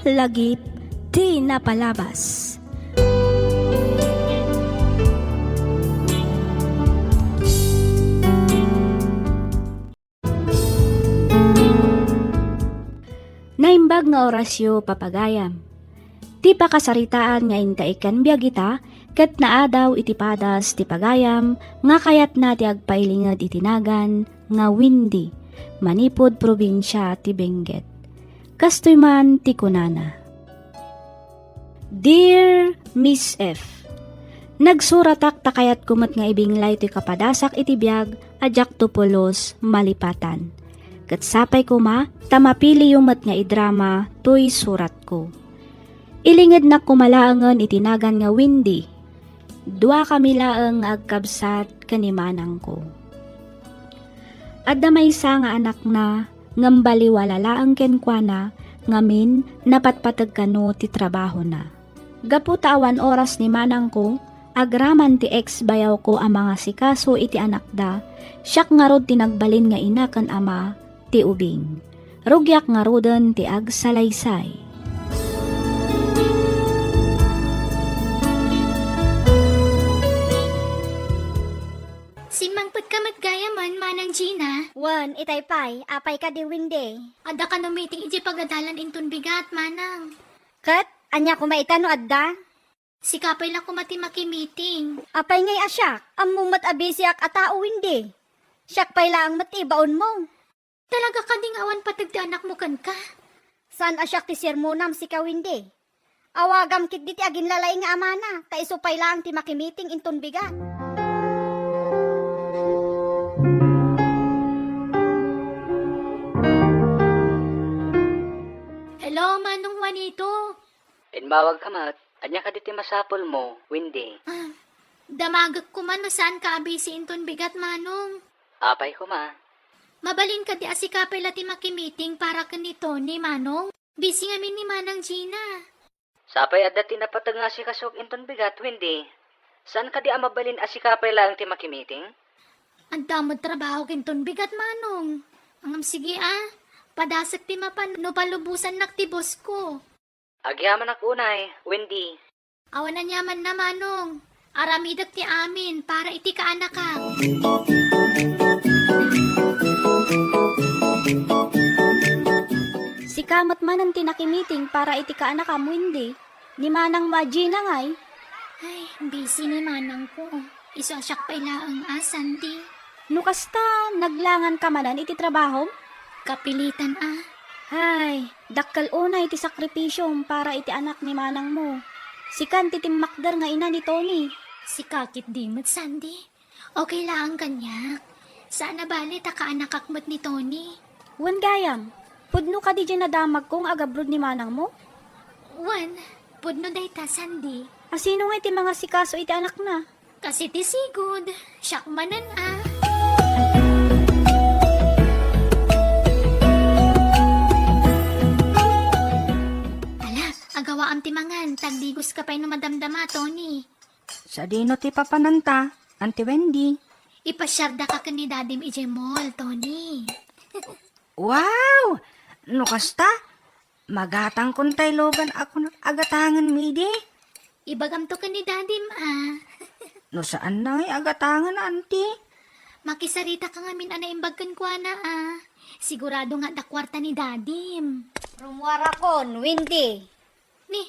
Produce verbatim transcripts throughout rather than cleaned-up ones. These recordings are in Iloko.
Lagip ti napalabas. Naimbag nga orasyo, papagayam. Ti pakasaritaan nga intaek ken biag ita, ket naadaw iti padas ti pagayam nga kayatna ti agpailinged iti nagan nga Windy, manipud probinsia ti Benguet. Kastoy man ti kunana. Dear Miss F, nagsuratak ta kayatko met nga ibinglay toy kapadasak iti biag a diakto pulos malipatan. Ket sapay koma ta mapiliyo met nga idrama toy suratko. Ilingednak koma laengen iti nagan nga Windy. Duakami laeng nga agkabsat ken ni manangko. Adda maysa nga anakna, ngem baliwala laeng kenkuana, ngamin, napatpateg kano ti trabahona. Gapu ta awan oras ni manangko, agraman ti ex-bayawko a mangasikaso iti anakda, siak ngarud ti nagbalin nga ina ken ama ti ubing. Rugiak ngaruden ti agsalaysay. Simmangpetka met gayamen, Manang Gina. Wen, itay pay, apay kadi, Windy? Adda kano meeting idiay pagadalan inton bigat, Manang. Ket, ania koma ita no adda? Sika pay la koma ti makimiting. Apay ngay a siak? Ammom met a bisiak a tao, Windy. Siak pay laeng met ti ibaonmo. Talaga kadi nga awan pateg ti anakmo kenka? Saan a siak ti sermonam, sika, Windy. Awagam ketdi ti aginlalay nga amana, ta isu pay laeng ti makimiting inton bigat. Hello, Manong Juanito. Immawagka met. Ania kadi ti masapulmo, Windy? Ah, damagek koma no saanka a busy inton bigat, Manong. Apay koma? Mabalin kadi a sika pay la ti makimiting para ken ni Tony, Manong? Busy ngamin ni Manang Gina. Sapay adda ti napateg nga asikasok inton bigat, Windy. Saan kadi a mabalin a sika pay laeng ti makimiting? Adda met trabaho ken ton bigat, Manong. Ngem sige a, padasek ti mapan no palubosannak ti boss-ko. Agyamanak unay, Windy. Awan aniamanna, Manong. Aramidek ti amin para iti kaanakak. Sika met manen ti nakimiting para iti kaanakam, Windy. Ni manangmo a Gina ngay? Ay, busy ni manangko. Isu a siak pay laeng a, Sandy. No kasta, naglanganka manen iti trabahom? Kapilitan a. Ay, dakkel unay ti sakripisiom para iti anak ni manangmo. Sikan ti timmakder nga ina ni Tony. Sika ketdi met, Sandy. Okay laeng kaniak. Saan a bale ta kaanakak met ni Tony. Wen gayam, pudno kadi diay nadamagko nga agabrod ni manangmo? Wen, pudno dayta, Sandy. A sino ngay ti mangasikaso iti anakna? Kasi ti sigud, siak manen a. Ala, agawaam ti mangan, ta agdigoska pay no madamdama, Tony. Sadino ti papananta, Auntie Wendy? Ipasiardaka ken ni Dadim idiay mall, Tony. Wow! No kasta, magatangkon tay lugan a kunak agatangenmi idi. Ibagamto ken ni Dadim a. No saan na ngay agatangen, Auntie? Makisaritaka ngamin a naimbag kenkuana a. Sigurado nga adda kuarta ni Dadim. Rummuarakon, Wendy. Ni,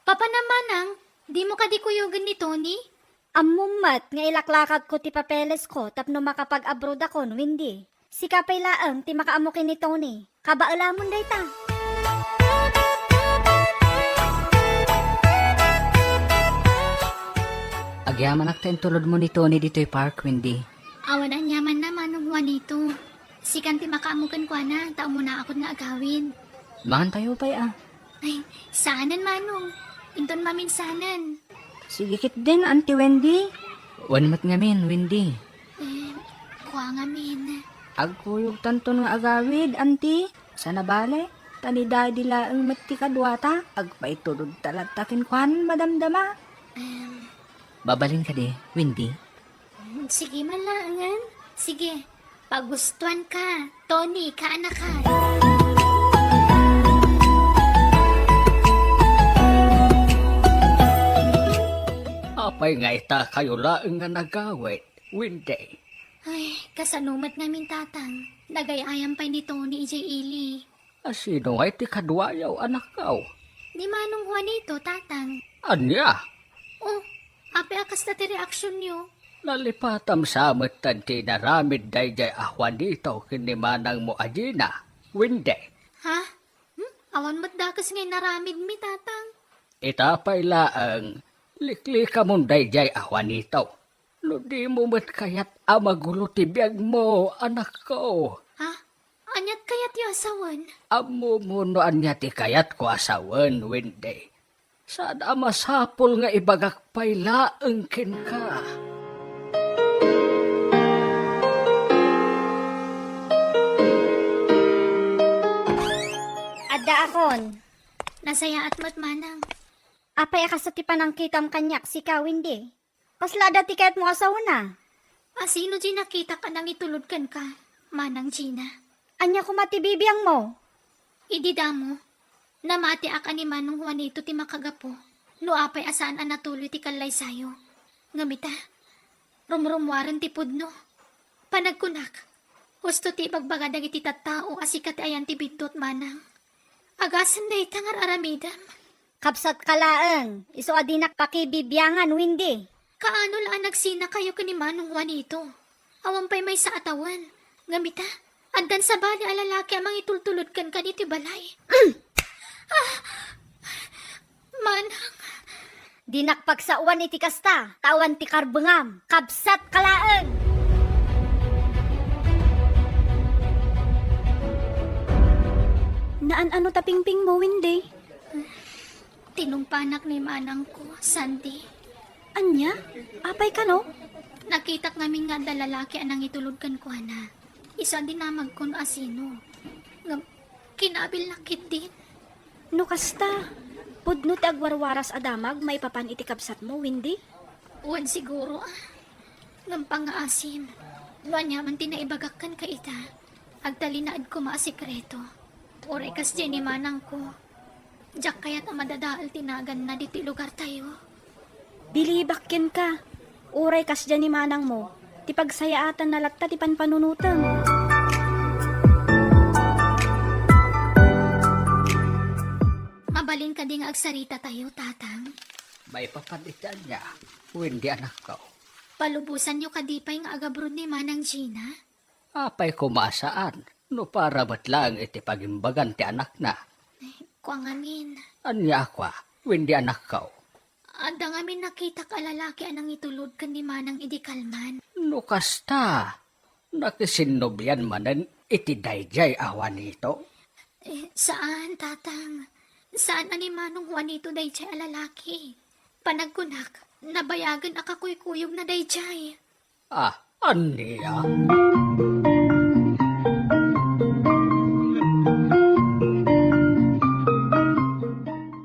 papanam manang, dimo kadi kuyogen ni Tony? Ammom met nga ilaklakadko ti papelesko tapno makapag-abroadakon, Wendy. Sika pay laeng ti makaammo ken ni Tony. Kabaelamon dayta. Agyamanak ta intulodmo ni Tony ditoy park, Wendy. Awan aniamanna, Manong Juanito. Sikan ti makaammo kenkuana, ta umunakon nga agawid. Mangantayo pay a. Ay, saanen, Manong. Inton maminsanen. Sige ketdin, Auntie Wendy. Wen met ngamin, Wendy. Eh, kua ngamin. Agkuyogtanton nga agawid, Auntie. Saan a bale, ta ni Daddy laeng met ti kaduata. Agpaitulodta latta kenkuan, madamdama. Em. Mabalin kadi, Wendy? Hmm, sige man laengen. Sige, pagustuanka, Tony, kaanaka. Ay, nga ita kayo laeng nga nagawid, Wendy. Ay, kasano met ngamin, Tatang? Nagay-ayam pay ni Tony idiay ili. A, sino ngay ti kaduayo, anakko? Ni Manong Juanito, Tatang. Ania? Oh, apay a kasta ti reaksionyo? Nalipatam sa metten ti inaramid daydiay a Juanito ken ni manangmo a Gina, Wendy. Ha? Hmm? Awan met dakes nga inaramidmi, Tatang. Ita pay laeng, liklikamon daydiay a Juanito. No dimo met kayat a magulo ti biagmo, anakko. Ha? Aniat kayatyo a sawen? Ammomo no ania ti kayatko a sawen, Wendy. Saan a masapul nga ibagak pay laeng kenka. Addaakon. Nasayaat met, Manang. Apay a kasta ti panangkitam kaniak, sika, Wendy? Kasla adda ti kayatmo a sawena? A, sino ti nakitak a nangitulod kenka, Manang Gina? Ania koma ti bibiangmo? Idi damo, namatiak a ni Manong Juanito ti makagapu no apay a saan a natuloy ti kallaysayo. Ngem ita, rumrummuaren ti pudno. Panagkunak, husto ti ibagbaga dagiti tattao a sika ti ayan ti biddut, Manang. Agasem dayta nga ar-aramidem. Kabsatka laeng, isu a dinak pakibibiangan, Wendy. Kaano la a nagsinakayo ken ni Manong Juanito? Awan pay maysa a tawen. Ngem ita, addan sabali a lalaki a mangitultulod kenka ditoy balay. Ah! Manang. Dinak pagsaoan iti kasta, ta awan ti karbengam. Kabsatka laeng! Naan-ano ta pingpingmo, Wendy? Tinumpanak ni manangko, Sandy. Ania? Apay kano? Nakitak ngamin nga adda lalaki a nangitulod kenkuana. Isu a dinamagko no a sino. Ngem, kinabilnak ketdin. No kasta, pudno ti agwarwaras a damag maipapan iti kabsatmo, Wendy? Wen siguro, ah. Ngem pangngaasim, no aniaman ti naibagak kenka ita, agtalinaed koma a sekreto. Uray kasdiay ni manangko, diak kayat a madadael ti naganna ditoy lugartayo. Bilibak kenka, uray kasdiay ni manangmo, ti pagsayaatanna latta ti panpanunotem. Mabalin kadi nga agsaritatayo, Tatang? Maipapan iti ania, Wendy, anakko? Palubosanyo kadi pay nga agabroad ni Manang Gina? Apay koma a saan, no para met laeng iti pagimbagan ti anakna. Kua ngamin. Ania a kua, Wendy, anakko? Adda ngamin nakitak a lalaki a nangitulod ken ni manang idi kalman. No kasta, nakisinnobian manen iti daydiay a Juanito? Eh, saan, Tatang. Saan a ni Manong Juanito daydiay a lalaki. Panagkunak, nabayagen a kakuykuyogna daydiay. Ah, ania?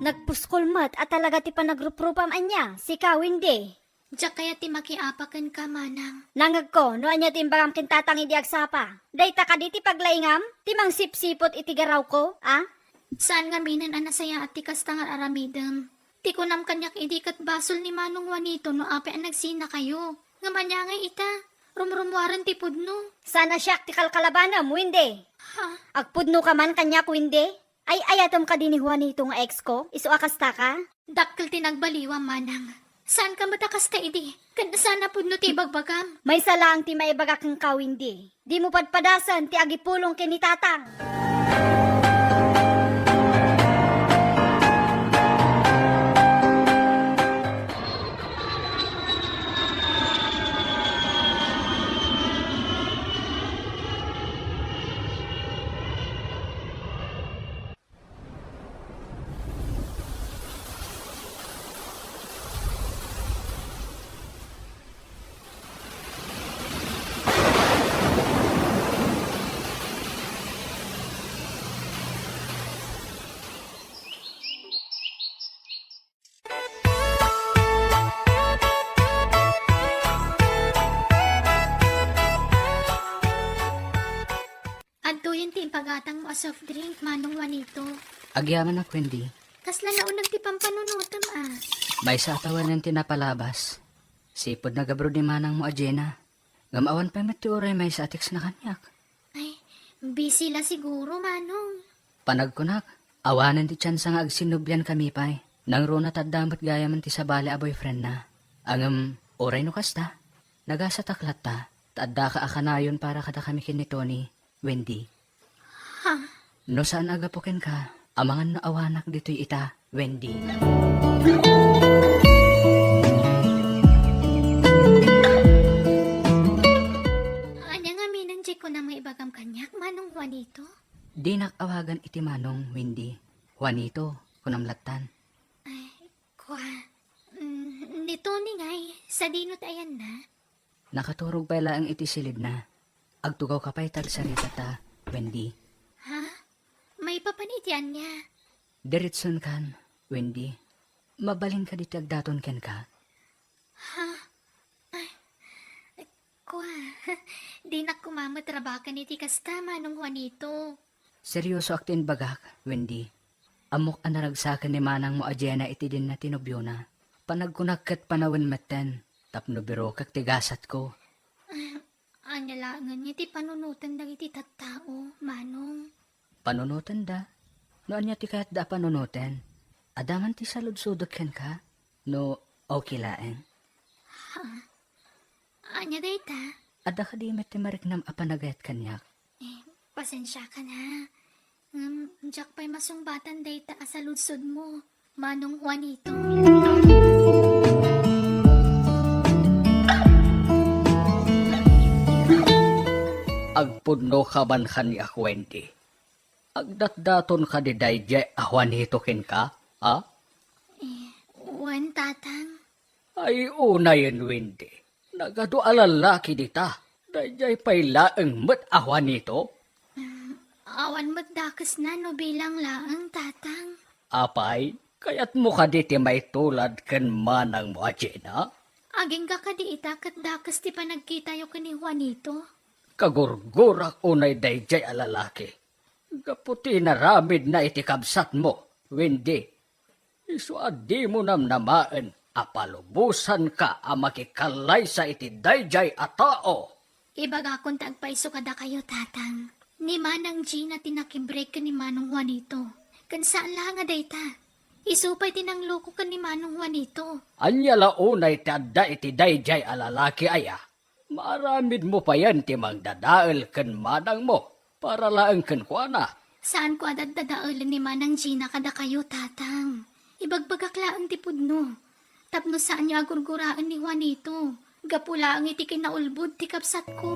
Nagpuskol met a talaga ti panagruprupam ania, sika, Wendy? Diak kayat ti makiapa kenka, manang. Nangngegko no ania ti imbagam ken tatang idi agsapa. Dayta kadi ti paglaingam? Ti mangsipsiput iti garawko, a? Saan ngaminen a nasayaat ti kasta nga ar-aramidem. Ti kunam kaniak idi ket basol ni Manong Juanito no apay a nagsinakayo. Ngem ania ngay ita? Rumrummuaren ti pudno. Saan a siak ti kalkalabanem, Wendy? Ha? Agpudnoka man kaniak, Wendy? Ay-ayatem kadi ni Juanito nga ex ko? Isu a kastaka? Dakkel ti nagbaliwam, manang. Saanka met a kasta idi? Ken saan a pudno ti ibagbagam? Maysa laeng ti maibaga kenka, Wendy. Dimo padpadasen ti agipulong ken ni Tatang. Adtoyen ti impagatangmo a soft drink, Manong Juanito. Agyamanak, Wendy. Kasla nauneg ti pampanunotem, a? Maysa a tawenem ti napalabas. Sipud nag-abroad ni manangmo a Jenna. Ngem awan pay met ti uray maysa a text na kaniak. Ay, busy la siguro, Manong. Panagkunak, awanen ti tsansa nga agsinnubian kami pay. Nangruna ta adda met gayamen ti sabali a boyfriend na. Ngem, uray no kasta, nagasatak latta, ta addaka a kanayon para kadakami ken ni Tony, Wendy. Ha? No saan a gapu kenka, amangan no awanak ditoy ita, Wendy. Ania ngamin ti kunam nga ibagam kaniak, Manong Juanito? Dinak awagan iti Manong, Wendy. Juanito, kunam lattan. Ay, kua. Mm, ni Tony ngay, sadino ti ayanna? Nakaturog pay laeng iti silidna. Agtugawka pay ta agsaritata, Wendy. Ha? Maipapan iti ania? Diretsonkan, Wendy. Mabalinka ditoy agdaton kenka. Ha? Ay, kua, dinak koma met rabaken iti kasta, Manong Juanito. Seriosoak ti imbagak, Wendy. Ammok a naragsaken ni manangmo a Jenna iti dinna ti nobiona. Panagkunak ket panawen metten, tapno birokek ti gasatko. Ah, ania laengen iti panunoten dagiti tattao, Manong? Panunotenda? No ania ti kayatda a panunoten? Adda man ti saludsodek kenka? No okay laeng? Ha? Ania dayta? Adda kadi met ti mariknam a panagayat kaniak? Eh, pasensiakan ha. Ngem, diak pay masungbatan dayta a saludsodmo, Manong Juanito. Agpudno ka man kaniak, Wendy. Agdatdaton kadi daydiay a Juanito kenka, a? Eh, wen, Tatang. Ay, unayen, Wendy. Nagadu a lallaki dita. Daydiay pay laeng met a Juanito. Mm, awan met dakesna no bilang laeng, Tatang. Apay, kayatmo kadi ti maitulad ken manangmo a Jenna? Agingga kadi ita ket dakes ti panagkitayo ken ni Juanito? Kagurgurak unay daydiay a lalaki. Gapu ti inaramidna iti kabsatmo, Wendy. Isu a dimo namnamaen a palubosanka a makikallaysa iti daydiay a tao. Ibagakon ti agpayso kadakayo, Tatang. Ni Manang Gina ti nakibreak ken ni Manong Juanito. Ken saan la nga dayta. Isu pay ti nangloko ken ni Manong Juanito. Ania la unay ti adda iti daydiay a lalaki aya? Maaramidmo payen ti mangdadael ken manangmo para laeng kenkuana. Saanko a daddadaelen ni Manang Gina kadakayo, Tatang. Ibagbagak laeng ti pudno. Tapno saanyo a gurguraen ni Juanito. Gapu laeng iti kinaulbod ti kabsatko.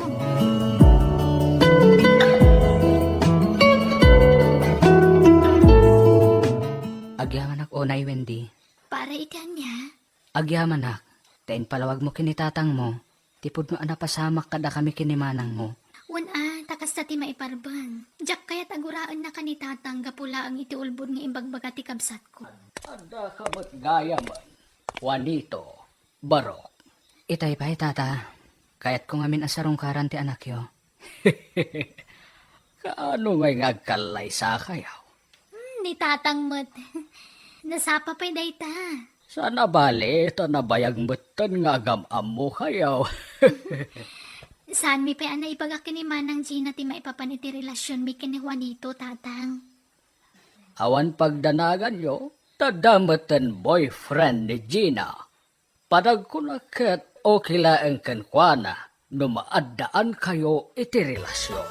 Agyamanak unay, Wendy. Para iti ania? Agyamanak, ta impalawagmo ken ni tatangmo ti pudno a napasamak kadakami ken ni manangmo. Wen a, ta kasta ti maiparbeng. Diak kayat a guraennaka ni tatang gapu laeng iti ulbod nga imbagbaga ti kabsatko. Addaka met gayamen, Juanito, barok. Itay pay, tata, kayatko ngamin a sarungkaran ti anakyo. Kaano ngay nga agkallaysakayo? Hmm, ni tatang met. Nasapa pay dayta. Saan a bale, ta nabayag metten nga agam-ammokayo. Saanmi pay a naibaga ken ni Manang Gina ti maipapan iti relasionmi ken ni Juanito, tatang. Awan pagdanaganyo, ta adda metten boyfriend ni Gina. Panagkunak ket okay laeng kenkuana no maaddaankayo iti relasion.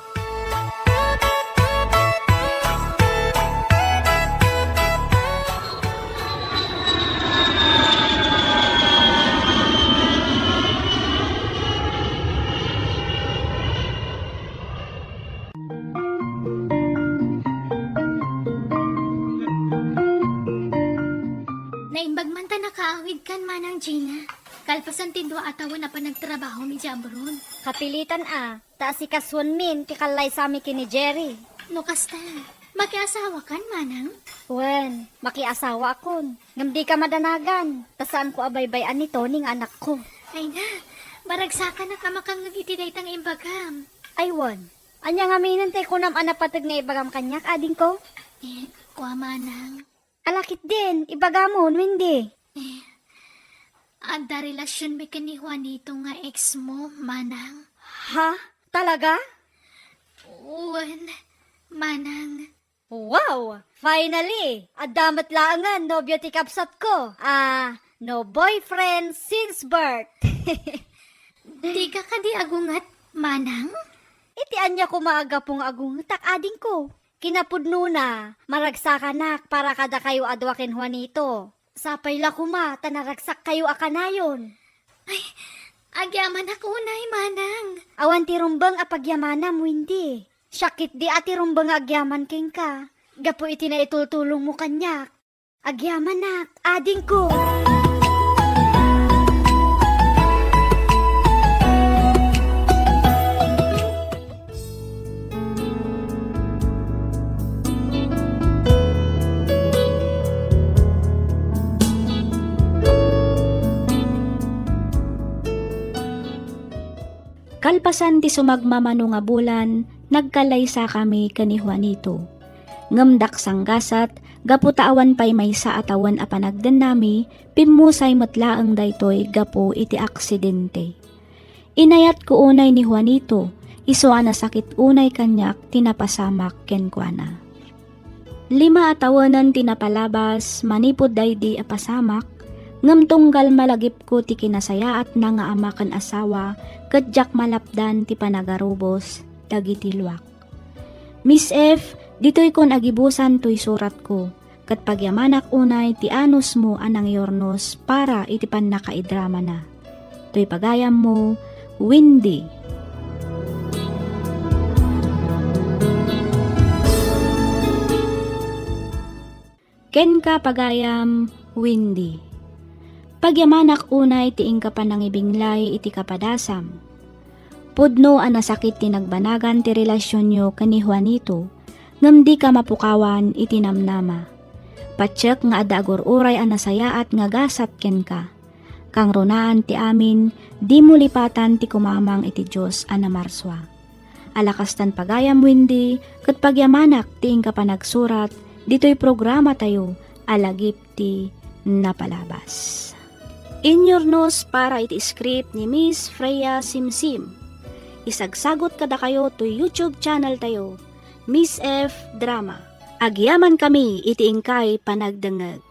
Naimbag man ta nakaawidkan, Manang Gina. Kalpasan ti dua a tawen a panagtrabahom idiay abroad. Kapilitan a, ta asikasuenmin ti kallaysami ken ni Jerry. No kasta, makiasawakan, Manang? Wen, makiasawaakon. Ngem dika madanagan, ta saanko a baybay-an ni Tony nga anakko. Ay na, maragsakanak a makangngeg iti dayta nga imbagam. Ay wen, ania ngamin ti kunam a napateg nga ibagam kaniak, adingko? Eh, kua, Manang. Ala ketdin, ibagamon, Wendy. Eh, Adda relasionmi ken ni Juanito nga ex mo, Manang. Ha? Talaga? Wen, Manang. Wow! Finally! Adda met laengen nobio ti kabsatko. Ah, no boyfriend since birth. Dika kadi agunget, Manang? Iti ania koma a gapu nga agungetak, adingko? Kinapudnona, maragsakanak para kadakayo a dua ken Juanito. Sapay la koma ta naragsakkayo a kanayon. Ay, agyamanak unay, Manang. Awan ti rumbeng a pagyamanam, Wendy. Siak ketdi a ti rumbeng nga agyaman kenka. Gapu iti naitultulongmo kaniak. Agyamanak, adingko. Kalpasan ti sumagmamano nga bulan, nagkalaysakami ken ni Juanito. Ngem daksanggasat, gapu ta awan pay maysa a tawen a panagdennami, pimmusay met laeng daytoy gapu iti aksidente. Inayatko unay ni Juanito, isu a nasakit unay kaniak ti napasamak kenkuana. Lima a tawenen ti napalabas manipud daydi a pasamak, ngem tunggal malagipko ti kinasayaatna nga ama ken asawa, ket diak malapdan ti panagarubos dagiti luak. Miss F, ditoykon agibusan toy suratko, ket pagyamanak unay ti anusmo a nangyurnos para iti pannakaidramana. Toy pagayammo, Wendy. Kenka, pagayam, Wendy. Pagyamanak unay ti inka panangibinglay iti kapadasam. Pudno a nasakit ti nagbanagan ti relasionyo ken ni Juanito, ngem dika mapukawan iti namnama. Patiek nga adda agur-uray a nasayaat nga gasat kenka. Kangrunaan ti amin, dimo lipatan ti kumamang iti Dios a namarsua. Ala kastan, pagayam, Wendy, ket pagyamanak ti inka panagsurat ditoy programatayo a Lagip ti Napalabas. Inyurnos para iti script ni Miss Freya Simsim. Isagsagut kadakayo toy YouTube channel tayo, Miss F Drama. Agyamankami iti inkay panagdengngeg.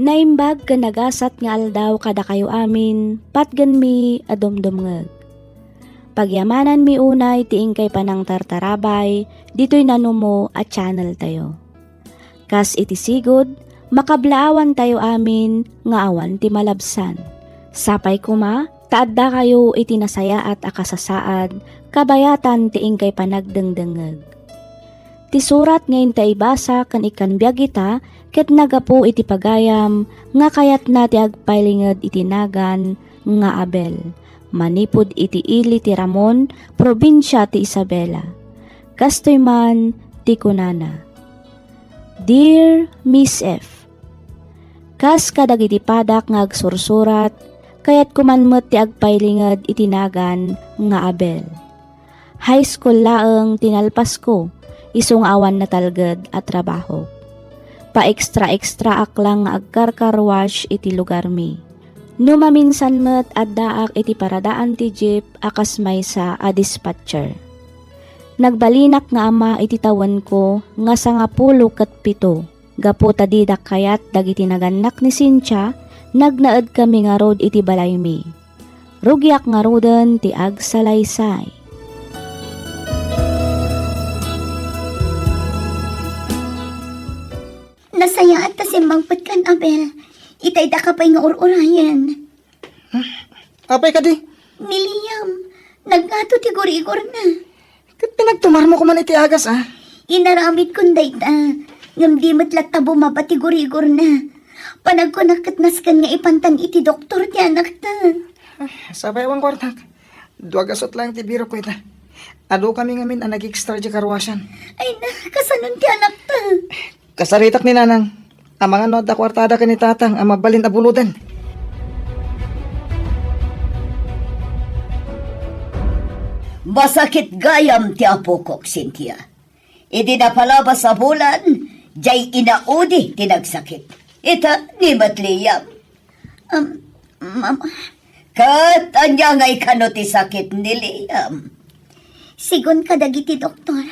Naimbag ken nagasat nga aldaw kadakayo amin, patgenmi a dumdumngeg. Pagyamananmi unay ti inkay panangtartarabay ditoy nanumo a channel tayo. Kas iti sigud, makablaawantayo amin nga awan ti malabsan. Sapay koma ta addakayo iti nasayaat a kasasaad kabayatan ti inkay panagdengdengngeg. Ti surat nga inta ibasa ken ikkan biag ita ket naggapu iti pagayam nga kayatna ti agpailinged iti nagan nga Abel, manipud iti ili ti Ramon, probinsia ti Isabela. Kastoy man ti kunana, Dear Miss F, kas kadagiti padak nga agsursurat, kayatko man met ti agpailinged iti nagan nga Abel. High school laeng ti nalpasko, isu nga awan natalged a trabaho. Pa-extra-extraak lang nga agkar-car wash iti lugarmi. No maminsan met, addaak iti paradaan ti jeep a kas maysa a dispatcher. Nagbalinak nga ama iti tawenko nga sangapulo ket pito. Gapu ta dida kayat dagiti nagannak ni Cynthia, nagnaedkami ngarud iti balaymi. Rugiak ngaruden ti agsalaysay. Nasayaat ta simmangpetkan, Abel. Itay daka pay nga ur-urayen. Apay kadi? Ni Liam, nagngato ti gurigorna. Ket pinagtumarmo koman iti agas, a? Inaramidkon dayta, ngem di met latta bumaba ti gurigorna. Panagkunak ket nasken nga ipantan iti doktor ti anakta. Ay, sapay awan kuartak. Dua gasut laeng ti birokko ita. Adu kami ngamin a nag-extra di karuasan. Ay na, kasanon ti anakta? Kasaritak ni Nanang. Amangan no adda kuartada ken ni Tatang a mabalin a buloden. Masakit gayam ti apokok, Cynthia. Idi napalabas a bulan, jay inaudi ti nagsakit. Ita, ni met Liam. Um, Mama. Ket ania ngay kano ti sakit ni Liam? Sigun kadagiti doktor,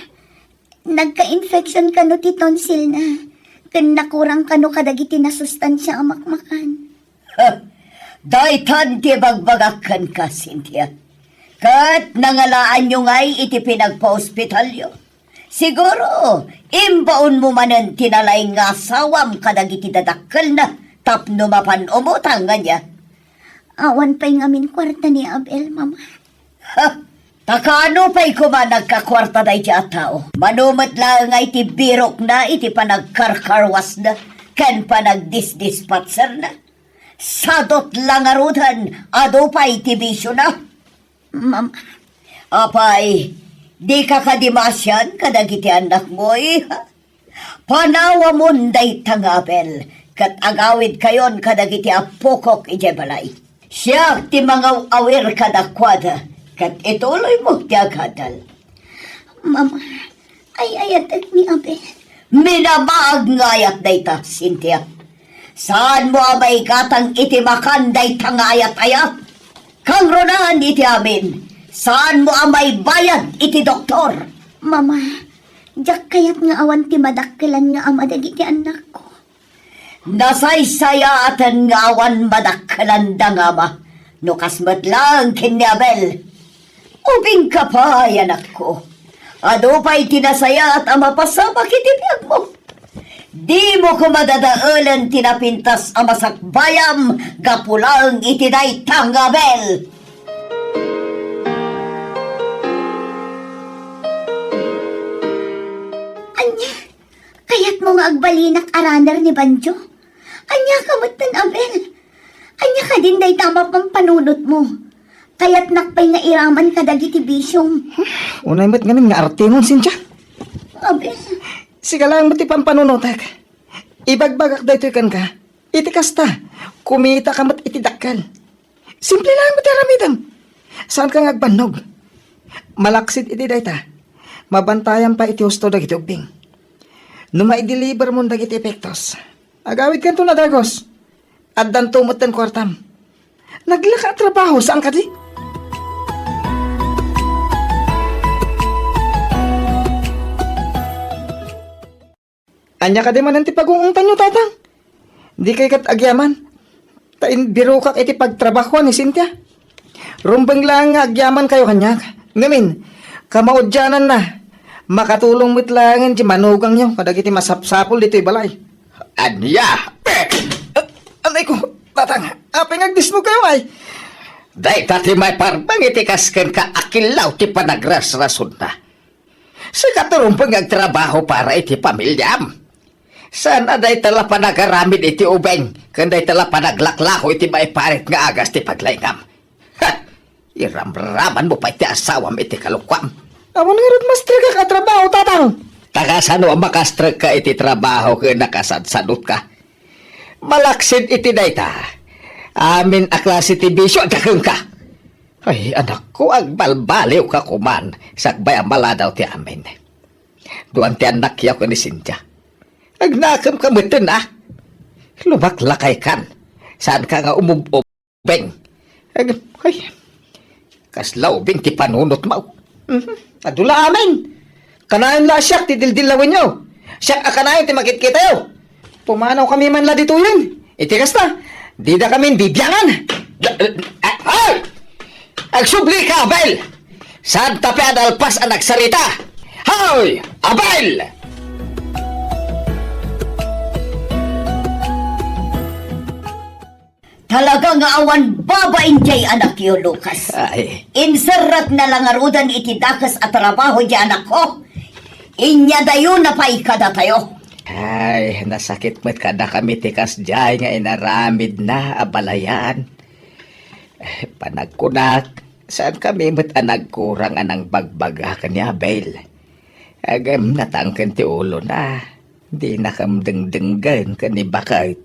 nagka-infection kano ti tonsilna, ken nakurang kano kadagiti nasustansia a makmakan. Ha! Daytan ti ibagbagak kenka, Cynthia. Ket nangalaanyo ngay iti pinagpaospitalyo. Siguro, imbaonmo manen ti nalaing nga asawam kadagiti dadakkelna tapno mapan umutang, ania? Awan pay ngamin kuarta ni Abel, Mama. Ha! Ta kaano pay koma nagkakuarta daydi a tao? Mano met laeng nga iti birokna iti panagkarkarwasna ken panagdisdispatserna? Sadot la ngaruden, adu pay ti bisiona. Mama. Apay, dika kadi maasian kadagiti annakmo, iha? Panawamon dayta nga Abel, ket agawidkayon kadagiti apokok idiay balay. Siak ti mangaw-awir kadakuada, ket ituloymo ti agadal. Mama, ay-ayatek ni Abel. Minamaag nga ayat dayta, Cynthia. Saanmo a maigatang iti makan dayta nga ayat-ayat? Kangrunaan iti amin, saanmo a maibayad iti doktor. Mama, diak kayat nga awan ti madakkelan nga ama dagiti annakko. Nasaysayaaten nga awan madakkelanda nga ama no kas met laeng ken ni Abel. Ubingka pay, anakko. Adu pay ti nasayaat a mapasamak iti biagmo. Dimo koma dadaelen ti napintas a masakbayam gapu laeng iti dayta nga Abel. Ania? Kayatmo nga agbalinak a runner ni Banjo? Ania ka metten, Abel? Ania kadin dayta a mapampanunotmo? Kayatnak pay nga iraman kadagiti bisiom. Unay met ngamin nga artemon, Cynthia. Abel. Sika laeng met ti pampanunotek. Ibagbagak daytoy kenka. Iti kasta, kumitaka met iti dakkel. Simple laeng met ti aramidem. Saanka nga agbannog. Malaksid iti dayta, mabantayam pay iti husto dagiti ubbing. No maidelivermon dagiti epektos, agawidkanto a dagus. Addanto metten kuartam. Naglaka a trabaho, saan kadi? Ania kadi manen ti pagung-ungtanyo, Tatang? Dikay ket agyaman, ta imbirokak iti pagtrabahoan ni Cynthia. Rumbeng laeng nga agyamankayo kaniak. Ngamin, kamaudiananna, makatulong met laengen ti manugangyo kadagiti masapsapul ditoy balay. Ania? Eh, anay ko, Tatang, apay nga agdismogkayo, ay? Dayta ti maiparbeng iti kas kenka a killaw ti panagrasrasonna. Sika ti rumbeng nga agtrabaho para iti pamiliam. Saan a dayta la panagaramid iti ubing, ken dayta la panaglaklako iti maiparit nga agas ti paglaingam. Ha! Iramramanmo pay ti asawam iti kalokuam. Awan ngarud mastrek a trabaho, Tatang. Ta kasano a makastrekka iti trabaho ken nakasadsadutka? Malaksid iti dayta, amin a klase ti bisio adda kenka. Ay, anakko, agbalbaliwka koman, sakbay a maladaw ti amin. Duan ti annakyo ken ni Cynthia. Agnakemka metten, a? Lumaklakaykan. Saanka nga umub-ubing. Ag-, ay, kasla ubing ti panunotmo. Mhm. Adu la amin. Kanayon la a siak ti dildillawenyo. Siak a kanayon ti makitkitayo. Pumanawkami man la ditoyen. Iti kasta, didakamin bibiangan. Ay! Agsublika, Abel! Saanta pay a nalpas a nagsarita? Hoy, Abel! Talaga nga awan babain diay anakyo, Lucas. Ay. Inserratna la ngaruden iti dakes a trabaho diay anakko. Inyadayona pay kadatayo. Ay, nasakit met kadakami ti kasdiay nga inaramidna a balayan. Panagkunak, saankami met a nagkurang a nangbagbaga ken ni Abel. Ngem natangken ti ulona. Dinakam dengdenggen ken ni baket.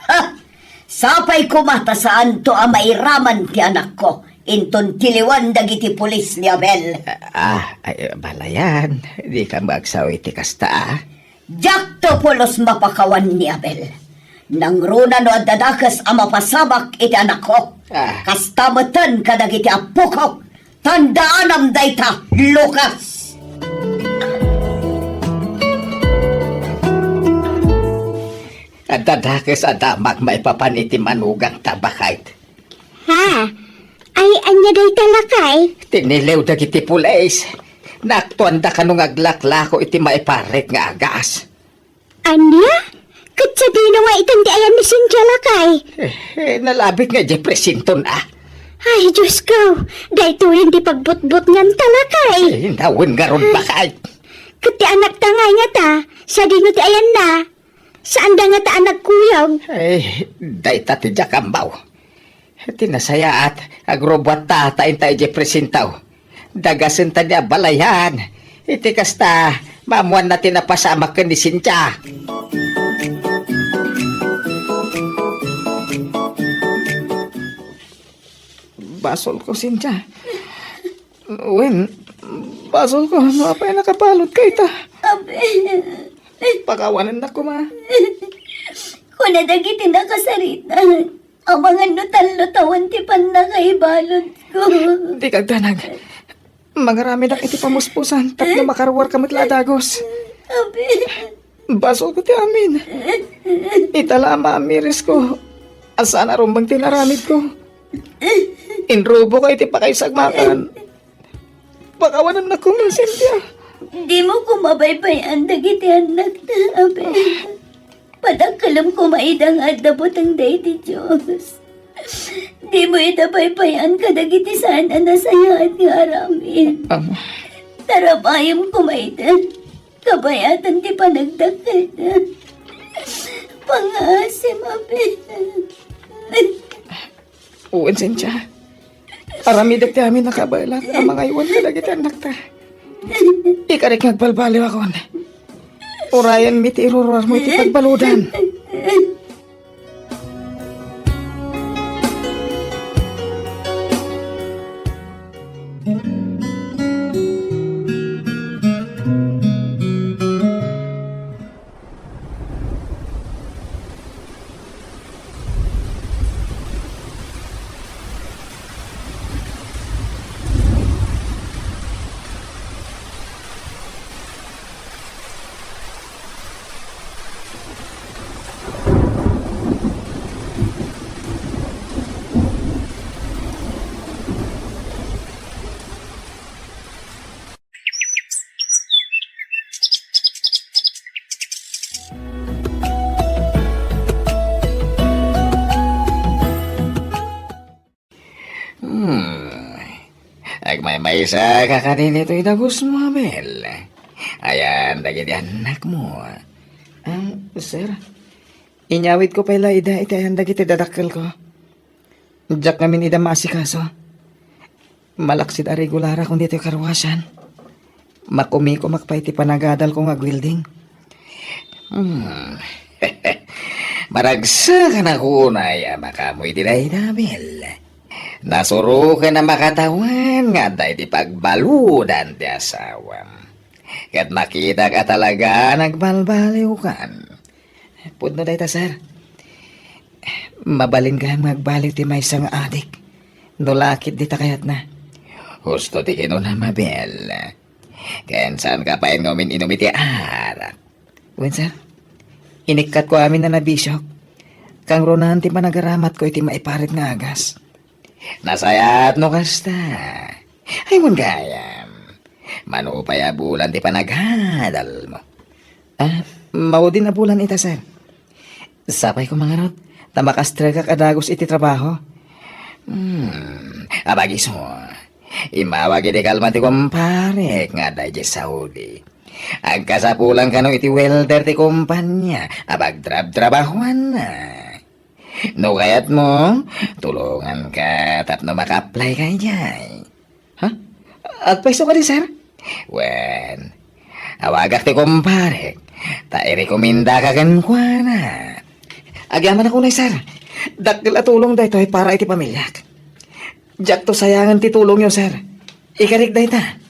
Ha! Sapay koma ta saanto a mairaman ti anakko inton tiliwan dagiti pulis ni Abel. Ah, ay, balayan, dikam agsao iti kasta, a. Diakto pulos mapakawan ni Abel. Nangruna no adda dakes a mapasamak iti anakko. Ah. Kasta metten kadagiti appoko. Tandaanam dayta, Lucas! Adda dakes a damak maipapan iti manugangta, baket. Ha? Ay, ania dayta, lakay? Tiniliw dagiti pulis. Naaktuanda kano nga aglaklako iti maiparit nga agas. Ania? Ket sadino nga itan ti ayan ni Cynthia, lakay? Eh, eh, nalabit nga idiay presinto, a. Ay, Diyos ko! Daytoyen ti pagbutbutnganta, lakay! Eh, nawen ngarud, baket. Ket ti anakta nga ngata, sadino ti ayanna? Saanda ngata a nagkuyog? Eh, dayta ti diak ammo. Ti nasayaat, agrubuatta ta inta idiay presinto. Dagasenta ni a balayan. Iti kasta, maammoanna ti napasamak ken ni Cynthia. Basolko, Cynthia. Wen, basolko, no apay nakabalutka ita. Abi. Pakawanennak koma. Kuna dagiti nakasarita. Amangan no tallo tawen ti pannakaibaludko. Dika agdanag. Mangaramidak iti pamuspusan tapno makaruarka met la a dagus. Abi. Basolko ti amin. Ita la a maamirisko a saan a rumbeng ti naramidko. Inruboka iti pakaisagmakan. Pakawanennak koma, Cynthia. Dimo koma baybay-an dagiti annakta, Abel. Padakkelem koma ida nga adda butengda iti Dios. Dimo ida baybay-an kadagiti saan a nasayaat nga aramid. Am. Tarabayem koma ida. Kabayatan ti panagdakkelda. Pangngaasim, Abel. Wen, Cynthia. Aramidek ti amin a kabaelak a mangaywan kadagiti annakta. Ikarik nga agbalbaliwakon. Urayenmi ti iruruarmo iti pagbaludan. Hmm. Agmaymaysa ka kadin itoy dagus mo, Abel. Ayan dagiti annakmo. Ah, sir, inyawidko pay la ida iti ayan dagiti dadakkelko. Diak ngamin ida maasikaso. Malaksid a regularakon ditoy karuasan. Makumikumak pay ti panagadalko nga agwelding. Hmm. Maragsakan a kunay a makaammo iti dayta, Abel. Nasuroken a makatawen nga adda iti pagbaludan ti asawam. Ket makitak a talaga a nagbalbaliwkan. Pudno dayta, sir. Mabalin gayam nga agbaliw ti maysa nga adik no la ket dita kayatna. Husto ti kinunam, Abel. Ken saanka pay nga umin-inum iti arak. Wen, sir. Inikkatko amin a nabisiok. Kangrunan ti panagaramatko iti maiparit nga agas. Nasayaat no kasta. Ay, wen gayam. Mano pay a bulan ti panaghadalmo? Ah, maudin a bulan ita, sir. Sapay ko mangarot, ta makastrek a dagus iti trabaho. Hmm, abagiso. Immawag iti kalman ti kumparek nga adda idiay Saudi. Agkasapulan kano iti welder ti kumpanya a pagtrabtrabahuanna. No kayatmo, tulonganka tapno maka-apply ka idiay. Ha? Agpayso kadi, sir? Wen, awagak ti kumparek, ta irekomendaka kenkuana. Agyamanak unay, sir. Dakkel a tulong daytoy para iti pamiliak. Diakto sayangen ti tulongyo, sir. Ikarik dayta.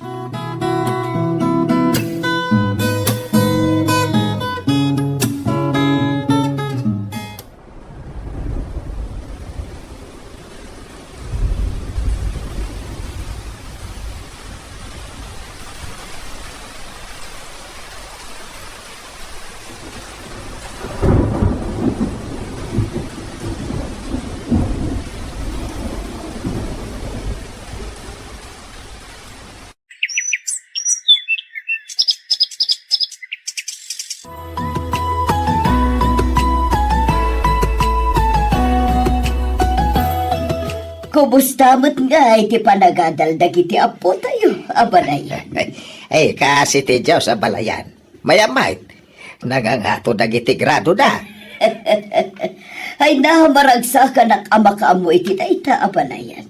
Kumusta met ngay ti panagadal dagiti appotayo, abalayan? Ay, kaasi ti Dios, abalayan. Mayat met, nangangato dagiti gradoda. Ay, na, maragsakanak a makaammo iti dayta, abalayan.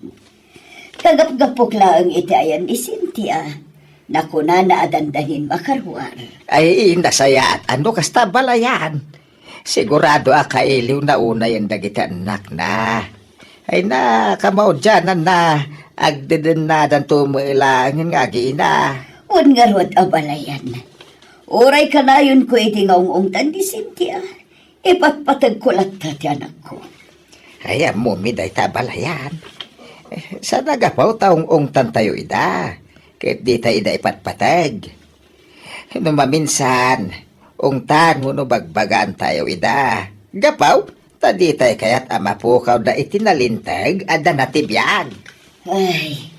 Kagapgapok laeng iti ayan ni Cynthia. Nakunana a dandanin makaruar. Ay, nasayaat no kasta, abalayan. Sigurado a kailiwna unayen dagiti annakna. Ay, na, kamaudiananna, agdedennadanto met laengen nga agiina. Wen ngarud, abalayan. Uray kanayonko iti nga ung-ungtan ni Cynthia, ipatpategko latta ti anakko. Ay, ammomi dayta, abalayan. Eh, saan a gapu ta ung-ungtantayo ida, ket dita ida ipatpateg. No maminsan, ungtan wenno bagbagaantayo ida. Gapu ta ditay kayat a mapukawda iti nalinteg a dana ti biag. Ay,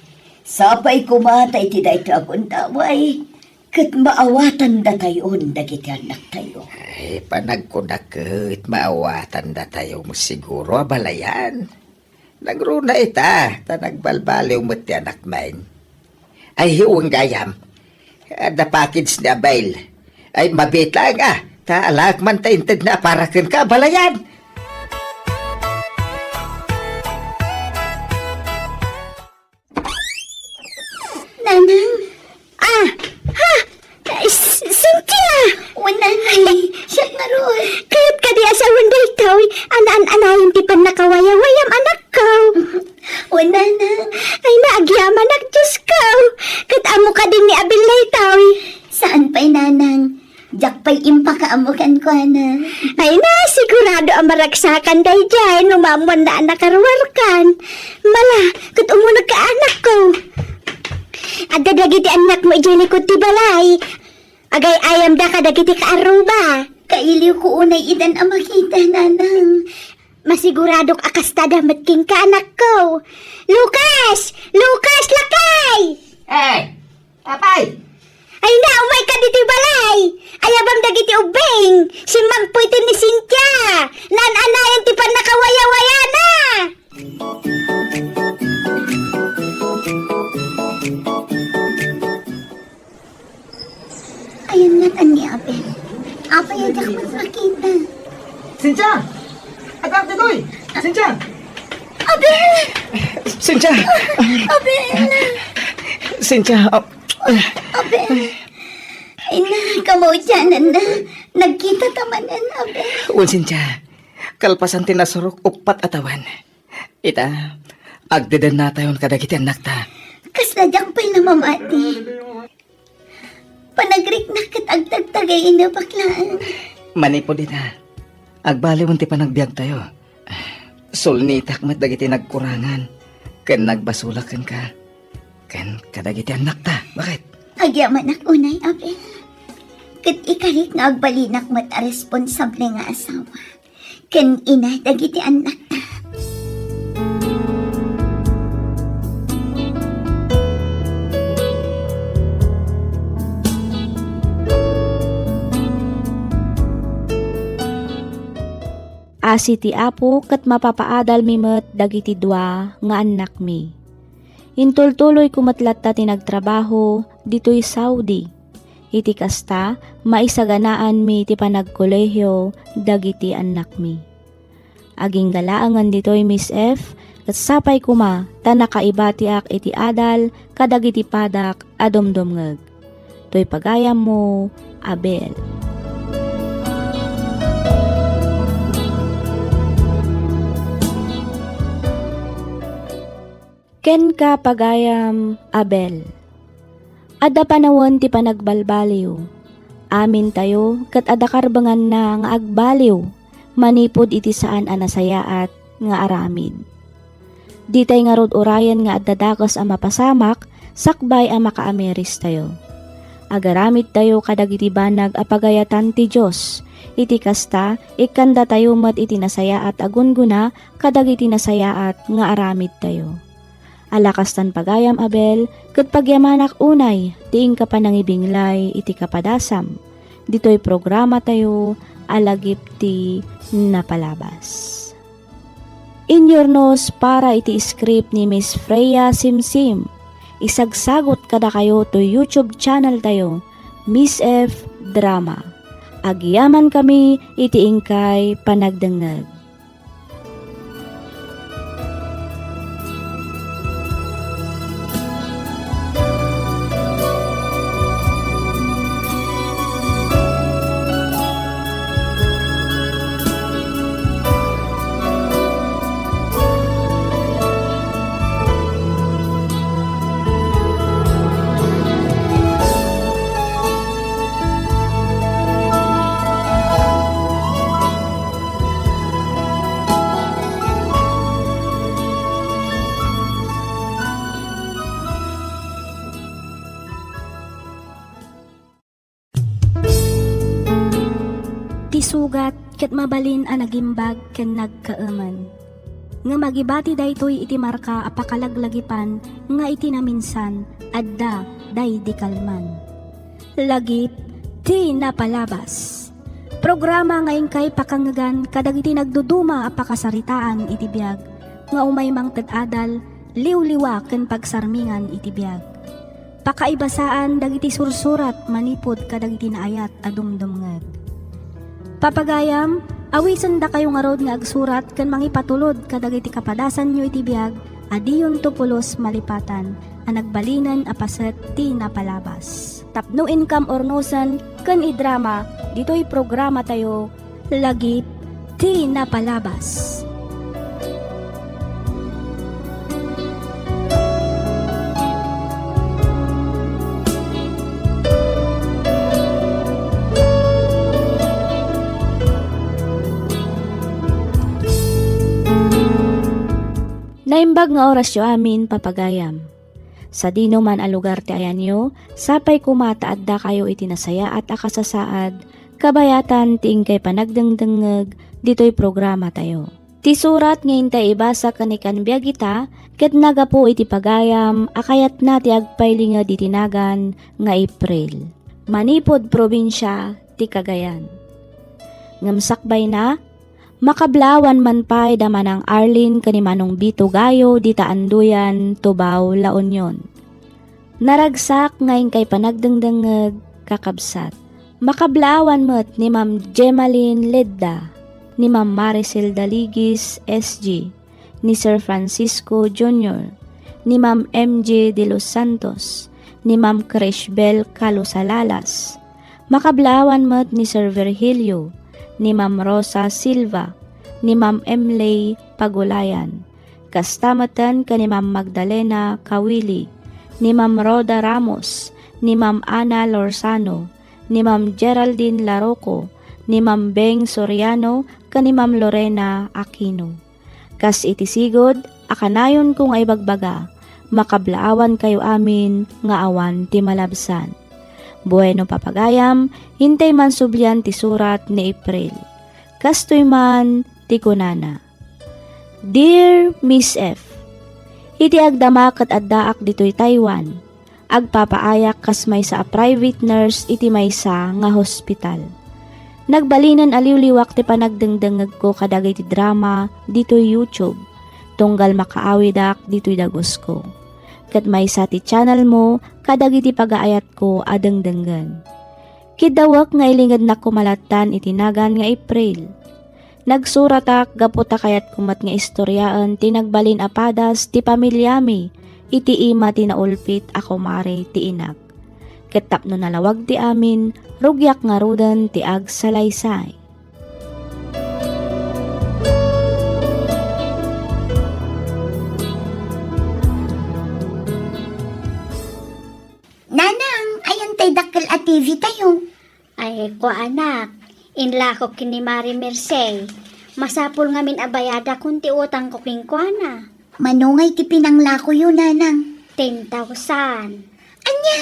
sapay koma ta iti dayta a gundaway, ket maawatandatayon dagiti annaktayo. Ay, panagkunak ket maawatandatayo met siguro, abalayan. Nangruna ita, ta nagbalbaliw met ti anakmi. Ay, wen gayam. Adda package ni Abel. Ay, mabiit laeng, a, ta alaek man ta intedna a para kenka, abalayan. Nanang. Ah! Ha? Ay, S-, Cynthia! Wen, Nanay. Siak ngarud. Kayat kadi a sawen daytoy, anaan-anayon ti pannakawayawayam, anakko. Wen, Nanang. Ay, naagyamanak, Diosko. Ket ammo kadi ni Abel daytoy? Saan pay, Nanang. Diak pay impakaammo kenkuana. Ay na, sigurado a maragsakan daydiay no maammoanna a nakaruarkan. Mala, ket umunegka, anakko. Adda dagiti annakmo idiay likud ti balay. Agay-ayamda kadagiti kaarruba. Kailiwko unay idan a makita, Nanang. Masiguradok a kastada met kenka, anakko. Lukas! Lukas, lakay! Eh, Apay! Ay na, umayka ditoy balay! Ayabam dagiti ubbing! Simmangpet ni Cynthia! Naan-anayon ti pannakawayawayana! Ayan nga tan ni Abel. Apay a diak met makita. Cynthia! Agak ditoy! Cynthia! Abel! Cynthia! Abel! Cynthia, ah, Abel! Ay na, kamaudiananna. Nagkitata manen, Abel. Wen, Cynthia. Kalpasan ti nasurok uppat a tawen. Ita, agdedennatayon kadagiti annakta. Kasla diak pay la mamati. Panagriknak ket agtagtagay, inna, baklaen. Manipud ita, agbaliwen ti panagbiagtayo. Sulnitak met dagiti nagkurangan ken nagbasolak kenka ken kadagiti annakta. Baket? Agyamanak unay, Abel. Ket ikari nga agbalinak met a responsable nga asawa ken ina dagiti annakta. Asi ti Apo ket mapapaadalmi met dagiti dua nga annakmi. Intultuloyko met latta ti nagtrabaho ditoy Saudi. Iti kasta, maisaganaanmi ti panagkolehio dagiti annakmi. Agingga laengen ditoy, Miss F, ket sapay koma ta nakaibatiak iti adal kadagiti padak a dumdumngeg. Toy pagayammo, Abel. Kenka, pagayam Abel. Adda panawen ti panagbalbaliw. Amintayo ket adda karbenganna nga agbaliw manipud iti saan a nasayaat nga aramid. Ditay ngarud urayen nga adda dakes a mapasamak sakbay a makaamiristayo. Agaramidtayo kadagiti banag a pagayatan ti Dios. Iti kasta, ikkandatayo met iti nasayaat a gunggona kadagiti nasayaat nga aramidtayo. Ala kastan, pagayam Abel, ket pagyamanak unay ti inka panangibinglay iti kapadasam ditoy programatayo a Lagip ti Napalabas. Inyurnos para iti script ni Miss Freya Simsim. Isagsagot kadakayo to YouTube channel tayo, Miss F Drama. Agyamankami iti inkay panagdengngeg. Ti sugat ket mabalin a nagimbag ken nagkaemen. Ngem agibati daytoy iti marka a pakalaglagipan nga iti naminsan, adda daydi kalman. Lagip ti Napalabas. Programa nga inkay pakangngegan kadagiti nagduduma a pakasaritaan iti biag, nga umay mangted adal, liwliwa ken pagsarmingan iti biag. Pakaibasaan dagiti sursurat manipud kadagiti naayat a dumdumngeg. Papagayam, awisendakayo ngarud nga agsurat ken mangipatulod kadagiti kapadasanyo iti biag a diyonto pulos malipatan a nagbalinen a paset ti napalabas. Tapno inkam urnosen ken idrama ditoy programatayo, Lagip ti Napalabas. Naimbag nga orasyo amin, papagayam. Sadino man a lugar ti ayanyo, sapay koma ta addakayo iti nasayaat a kasasaad, kabayatan ti inkay panagdengdengngeg ditoy programatayo. Ti surat nga intay ibasa ken ikan biag ita, ket nagapu iti pagayam a kayatna ti agpailinged iti nagan nga April. Manipud probinsia ti Cagayan. Ngem sakbayna, makablaawan man pay da Manang Arlene ken ni Manong Vito Gayo dita Anduyan, Tubao, La Union. Naragsak nga inkay panagdengdengngeg, kakabsat. Makablaawan met ni Ma'am Gemaline Ledda, ni Ma'am Maricel Daligis, S G, ni Sir Francisco Junior, ni Ma'am M J De Los Santos, ni Ma'am Crishbel Calusalalas. Makablaawan met ni Sir Virgilio, ni Ma'am Rosa Silva, ni Ma'am Emley Pagulayan. Kasta metten ken ni Ma'am Magdalena Kawili, ni Ma'am Rhoda Ramos, ni Ma'am Ana Lorzano, ni Ma'am Geraldine Laroco, ni Ma'am Beng Soriano, ken ni Ma'am Lorena Aquino. Kas iti sigud a kanayonko nga ibagbaga, makablaawankayo amin nga awan ti malabsan. Bueno, papagayam, intay man sublian ti surat ni April. Kastoy man ti kunana, "Dear Miss F, iti agdama ket addaak ditoy Taiwan, agpapaayak kas maysa a private nurse iti maysa nga hospital. Nagbalinen a liwliwak ti panagdengdengngegko kadagiti drama ditoy YouTube, tunggal makaawidak ditoy dagusko. Ket maysa ti channelmo kadagiti pagaayatko a dengdenggen. Kiddawek nga ilingednak koma lattan iti nagan nga April. Nagsuratak gapu ta kayatko met nga istoriaen ti nagbalin a padas ti pamiliami iti ima ti naulpit a kumare ti inak. Ket tapno nalawag ti amin, rugiak ngaruden ti agsalaysay." Nanang, ayan tay dakkel a T V tayo. Ay, kua, anak, inlakok ken ni Mari Merced. Masapul ngamin a bayadakon ti utangko kenkuana. Mano ngay ti pinanglakoyo, Nanang? Ten thousand. Ania?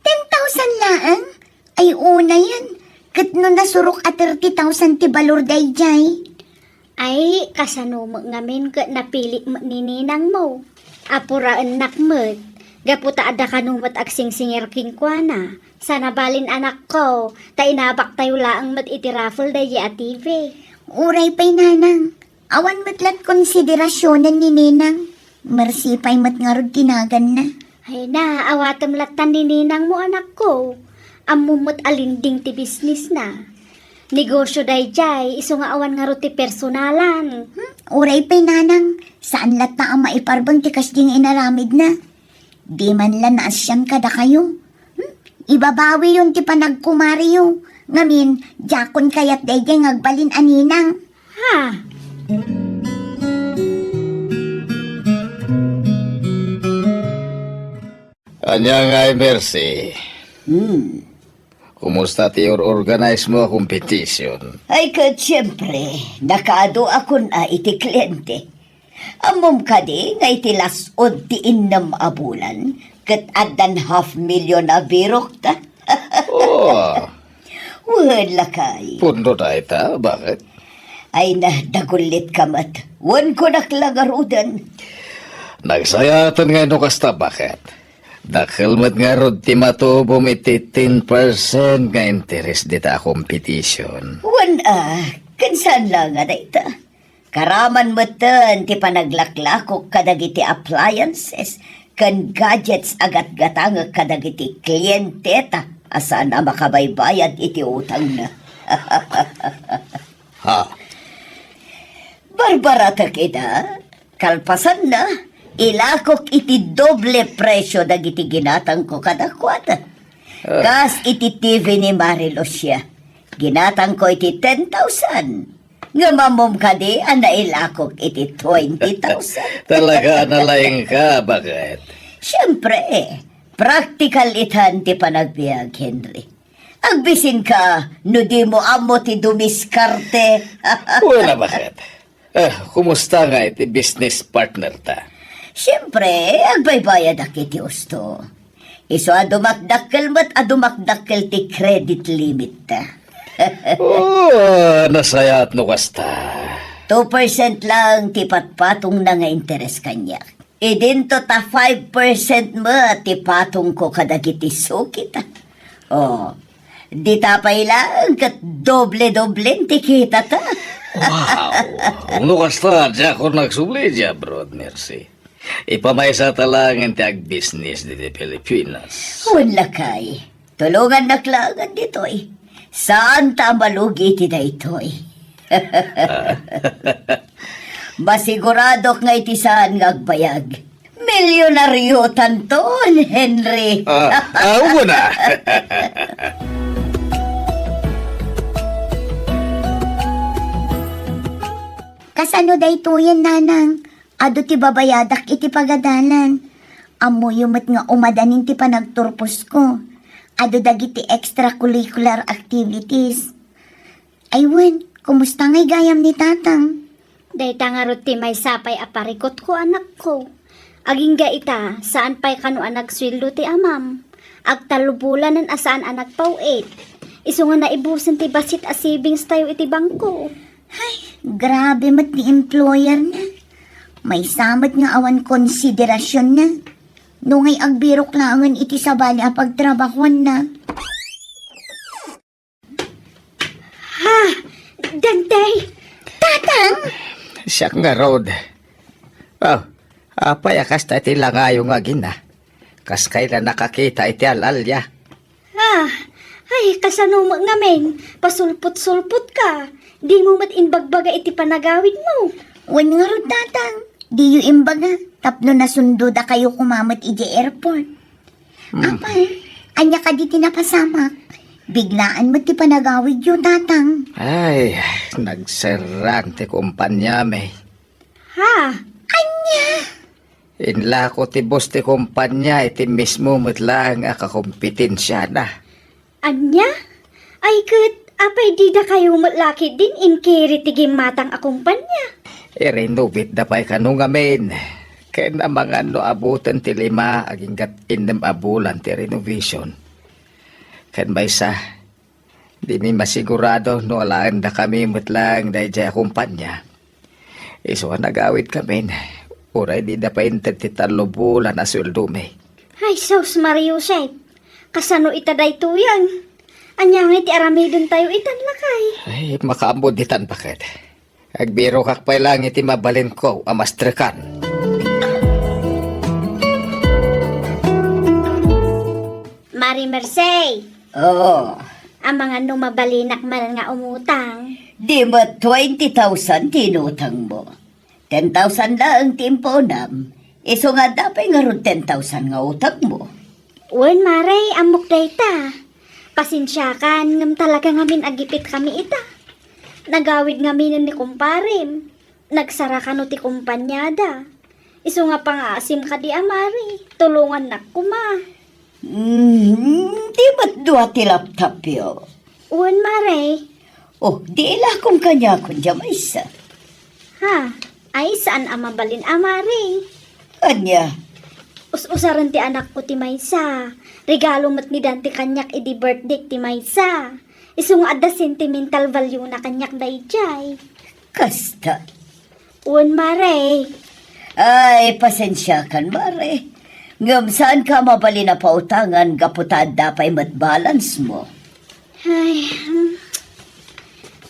Ten thousand laeng? Ay, unayen. Ket no nasurok a thirty thousand ti balor daydiay? Ay, kasano met ngamin ket napili met ni ninangmo? Apuraennak met, gapu ta adda kano met agsingsingir kenkuana. Sana balin, anakko, ta inabaktayo laeng met iti raffle daydiay a T V. Uray pay, Nanang. Awan met lat konsiderasionen ni Ninang. Merced pay met ngarud ti naganna. Ay na, awatem lattan ni ninangmo, anakko. Ammom met a lending ti bisnisna. Negosyo daydiay, isu nga awan ngarud ti personalan. Hmm? Uray pay, Nanang, saan latta a maiparbeng ti kasdi nga inaramidna. Di man la naasian kadakayo. Hmm? Ibabawiyon ti panagkumariyo. Ngamin, diakon kayat daydiay nga agbalin a ninang. Ha? Ania ngay, Merced? Hmm. Kumusta ti or-organize mo a competition? Ay, ket siyempre, nakaadu a kun-a iti kliente. Ammom kadi nga iti las-ud ti innem a bulan, ket addan half million a birokta? Oh. Wen, lakay. Pudno dayta, bakit? Ay na, dagullitka met. Wen, kunak la ngaruden. Nagsayaten ngay no kasta, bakit? Dakkel met ngarud ti matubom iti ten percent nga interes dita a competition. Wen a, ken saan la nga dayta. Karaman metten ti panaglaklakok kadagiti appliances ken gadgets a gatgatangek kadagiti klienteta a saan a makabaybayad iti utangna. Ha? Barbaratek ida, kalpasanna, ilakok iti doble presio dagiti ginatangko kadakuada. Ah. Kas iti T V ni Mari Lucia, ginatangko iti ten thousand. Ngem ammom kadi a nailakok iti twenty thousand? Talaga a nalaingka, bakit? Siyempre, praktikal itan ti panagbiag, Henry. Agbisinka no dimo ammo ti dumiskarte. Wen a, bakit? Eh, kumusta ngay ti business partner ta? Siyempre, agbaybayadak iti usto. Isu a dumakdakkel met a dumakdakkel ti credit limit ta. Oh, nasayaat no kasta. Two percent lang ti patpatongna nga interes kaniak. Idinto ta five percent met ti patongko kadagiti sukit. Oh, dita pay laeng ket doble-doblen ti kitata. Wow! No kasta, diakon agsubli idiay abroad, Merced. Ipamaysata laengen ti agbisnis ditoy Pilipinas. Wen, lakay, tulongannak laengen ditoy. Saanta a malugi iti daytoy. Masiguradok nga iti saan nga agbayag, milyonariotanton, Henry. Ah, ah, wen a. Kasano daytoyen, Nanang? Adu ti babayadak iti pagadalan. Ammoyo met nga umadanin ti panagturposko. Adu dagiti extracurricular activities. Ay wen, kumusta ngay gayam ni Tatang? Dayta ngarud ti maysa pay a parikutko, anakko. Agingga ita, saan pay kano a nagsueldo ti amam. Agtallo bulanen a saan a nagpaw-it. Isu nga naibusen ti bassit a savings tayo iti bangko. Ay, grabe met ti employer na. Maysa met nga awan konsiderasyon na. No ngay agbirok laengen iti sabali a pagtrabahuan na. Ha? Dante? Tatang? Siak ngarud. Oh, apay a kasta iti langayo nga agina? Kas kayla nakakita iti al-alia? Ah, ay, kasano met ngamin? Pasulpot-sulpot ka. Di mo met imbagbaga iti panagawid mo. Wen ngarud, Tatang. Diyo imbaga, tapno nasundoda kayo kumamet iti airport. Hmm. Apay, ania kadi ti napasamak? Biglaan met ti panagawidyo, Tatang. Ay, nagserrang ti kumpaniami. Ha? Ania? Inlako ti boss ti kumpania iti mismo met laeng a kakompetensiana. Ania? Ay ket, apay dida kayo met la ketdin inkiri ti gimmatang a kumpania? I-renovate da pay kano ngamin. Ken amangan no abuten ti lima aginggat innem a bulan ti renovation. Ken maysa, dimi masigurado no alaendakami met laeng daydiay a kumpania. Isu a nagawidkamin, uray dida pay inted ti tallo bulan a sueldomi. Ay, sus, Maria Josep, kasano ita daytoyen? Ania ngay ti aramidentayo itan, lakay? Ay, makaammo ditan, baket. Agbirokak pay laeng iti mabalinko a mastrekan. Mari Merced. Oo. Amangan no mabalinak man nga umutang. Di met twenty thousand ti inutangmo. Ten thousand laeng ti impuonam. Isu nga adda pay ngarud ten thousand nga utangmo. Wen, Mare, ammok dayta. Pasensiakan, ngem talaga ngamin agipitkami ita. Nagawid ngaminen ni kumparem. Nagsara kano ti kumpaniada. Isu nga pangaasim kadi a, Mare. Tulongannak koma. Mm, di met dua ti laptopyo? Wen, Mare. Oh, di ilakom kaniakon diay maysa. Ha? Ay, saan a mabalin a, Mare? Ania? Us-usaren ti anakko ti maysa. Regalo met ni Dante kaniak idi birthday ti maysa. Isu nga adda sentimental value na kaniak daydiay. Kasta. Wen, Mare. Ay, pasensiakan, Mare. Ngem saanka a mabalin a pautangan gapu ta adda pay met balance mo. Ay, hmm.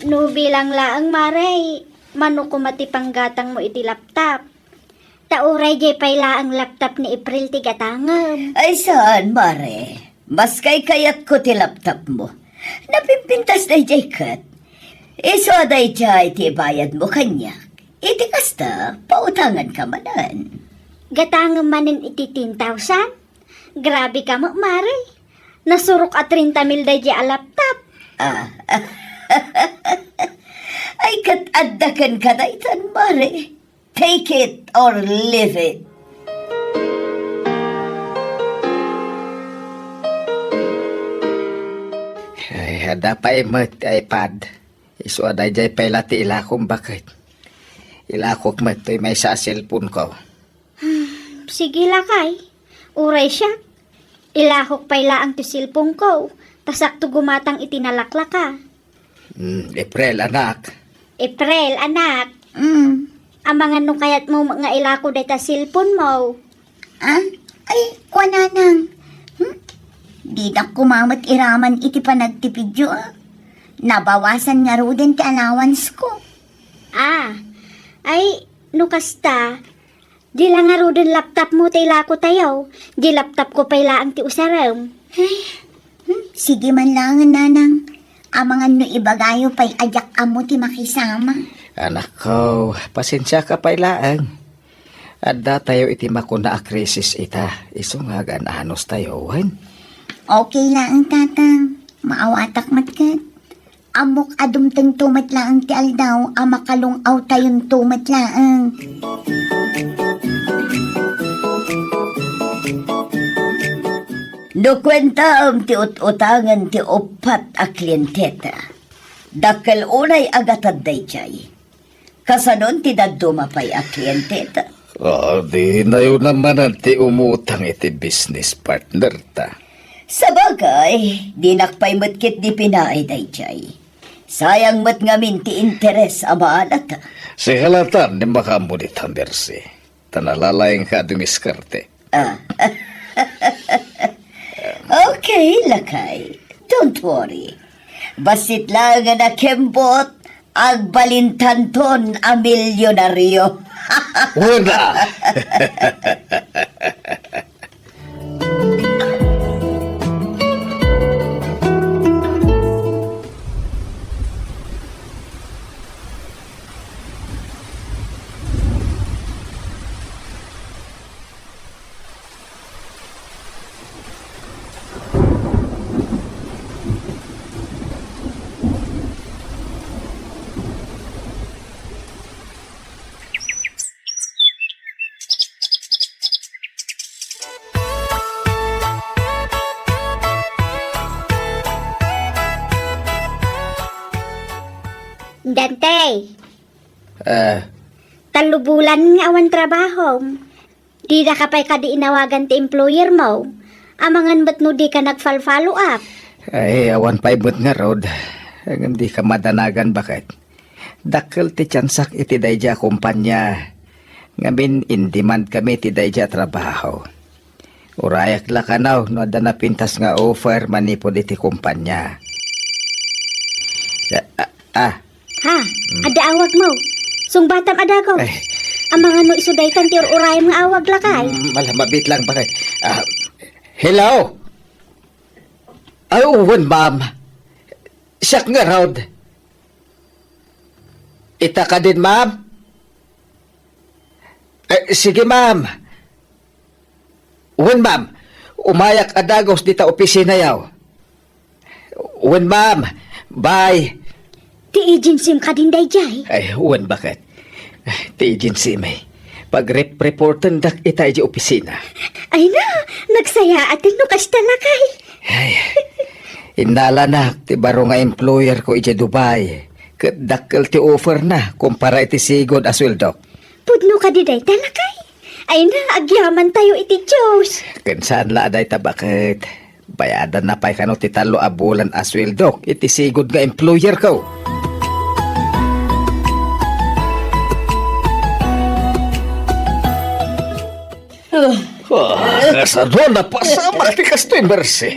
No bilang laeng, Mare, mano koma ti panggatangmo iti laptop? Ta uray diay pay laeng laptop ni April ti gatangem. Ay, saan, Mare. Mas kaykayatko ti laptop mo. Napimpintas daydiay ket. Isu a daydiay ti ibayadmo kaniak. Iti kasta, pautanganka manen. Gatangem manen iti ten thousand? Grabe ka met, Mare. Nasurok a treinta mil daydiay a laptop. Ah. Ay, ket adda kenka daytan, Mare. Take it or leave it. Ay, adda pay met ti iPad. Isu a daydiay pay la ti ilakom, baket. Ilakok met toy maysa a cellphone ko. Hmm, sige lakay. Uray siak. Ilakok pay laeng ti cellphone ko. Ta sakto gumatang iti nalaklaka. Hmm, April, anak. April, anak. Mm. Amangan no kayatmo nga ilako dayta cellphone mo. Ah? Ay, kua, nanang. Hmm? Dinak koma met iraman iti panagtipidyo, ah. Nabawasan ngaruden ti allowance ko. Ah, ay, no kasta, di la ngaruden laptop mo ti ilako tayo. Di laptop ko pay laeng ti usarem. Ay, hmm, sige man laengen, nanang. Amangan no ibagayo pay a diak ammo ti makisama. Anakko, pasensiaka pay laeng. Adda tayo iti makuna a krisis ita, isu nga agan-anos tayo, wen? Okay laeng, tatang. Maawatak met ket. Ammok a dumtengto met laeng ti aldaw a makalung-awtayonto met laeng. No kuentaem ti ut-utangen ti uppat a klienteta, dakkel unay a gatad daydiay. Kasanon ti dadduma pay a klienteta? Ah, di nayo namanan ti umutang iti business partner ta. Sabagay, dinak pay met ketdi pinaay daydiay. Sayang met ngamin ti interes a maalata. Sikalatan ni makaammo dita, Mercy. Ta nalalaingka a dumiskarte. Ah. Okay, lakay. Don't worry. Bassit laeng a nakembot, agbalintanton a milyonaryo. Wala. Dante. Eh. Tallo bulan nga awan trabahom. Didaka pay kadi inawagan ti employer mo? Amangan met no dika nag-follow up. Ay, awan pay met ngarud. Ngem dika madanagan, baket. Dakkel ti tiansak iti daydiay a kompania. Ngamin, in-demand kami iti daydiay a trabaho. Urayak la kano no adda napintas nga offer manipud iti kompania. Ah, ah, ah. Ha? Adda awag mo? Sungbatam a dago. Ay. Amangan no isu daytan ti ur-urayam nga awag, lakay. Mm, mala, mabit lang, pare. Ah, hello? Ay, wen, ma'am. Siak ngarud. Ita kadin, ma'am? Eh, sige, ma'am. Wen, ma'am. Umayak a dagus dita opisinayo. Wen, ma'am. Bye. Ti agency-m kadin daydiay? Ay, wen, baket. Ti agency-mi. Pag-rep-reportendak ita idiay opisina. Ay na, nagsayaaten no kasta, lakay. Ay, innalanak ti baro nga employer ko idiay Dubai. Ket dakkel ti offer na kumpara iti sigud a sueldok. Pudno kadi dayta, lakay? Ay na, agyamantayo iti Dios. Ken saan la a dayta, baket. Bayadanna pay kano ti tallo a bulan a sueldok iti sigud nga employer ko. Ah, kasano napasamak ti kastoy, Mercy?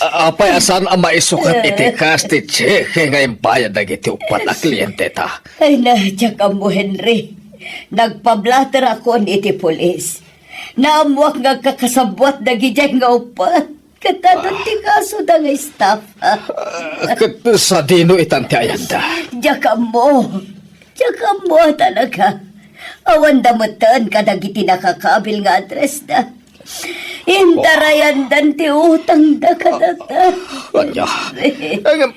A-, apay a saan a maisukat iti kas ti tseke nga imbayad dagiti uppat a klienteta? Ay na, diak ammo, Henry. Nagpablaterakon iti pulis. Naammoak nga agkakasabbuat dagidiay nga uppat. Ket adun ti kasoda nga estafa. Ah, ket sadino itan ti ayanda? Diak ammo. Diak ammo a talaga. Awanda metten kadagiti nakakabil nga addressda. Intarayandan ti utangda kadata. Ania? Ngem,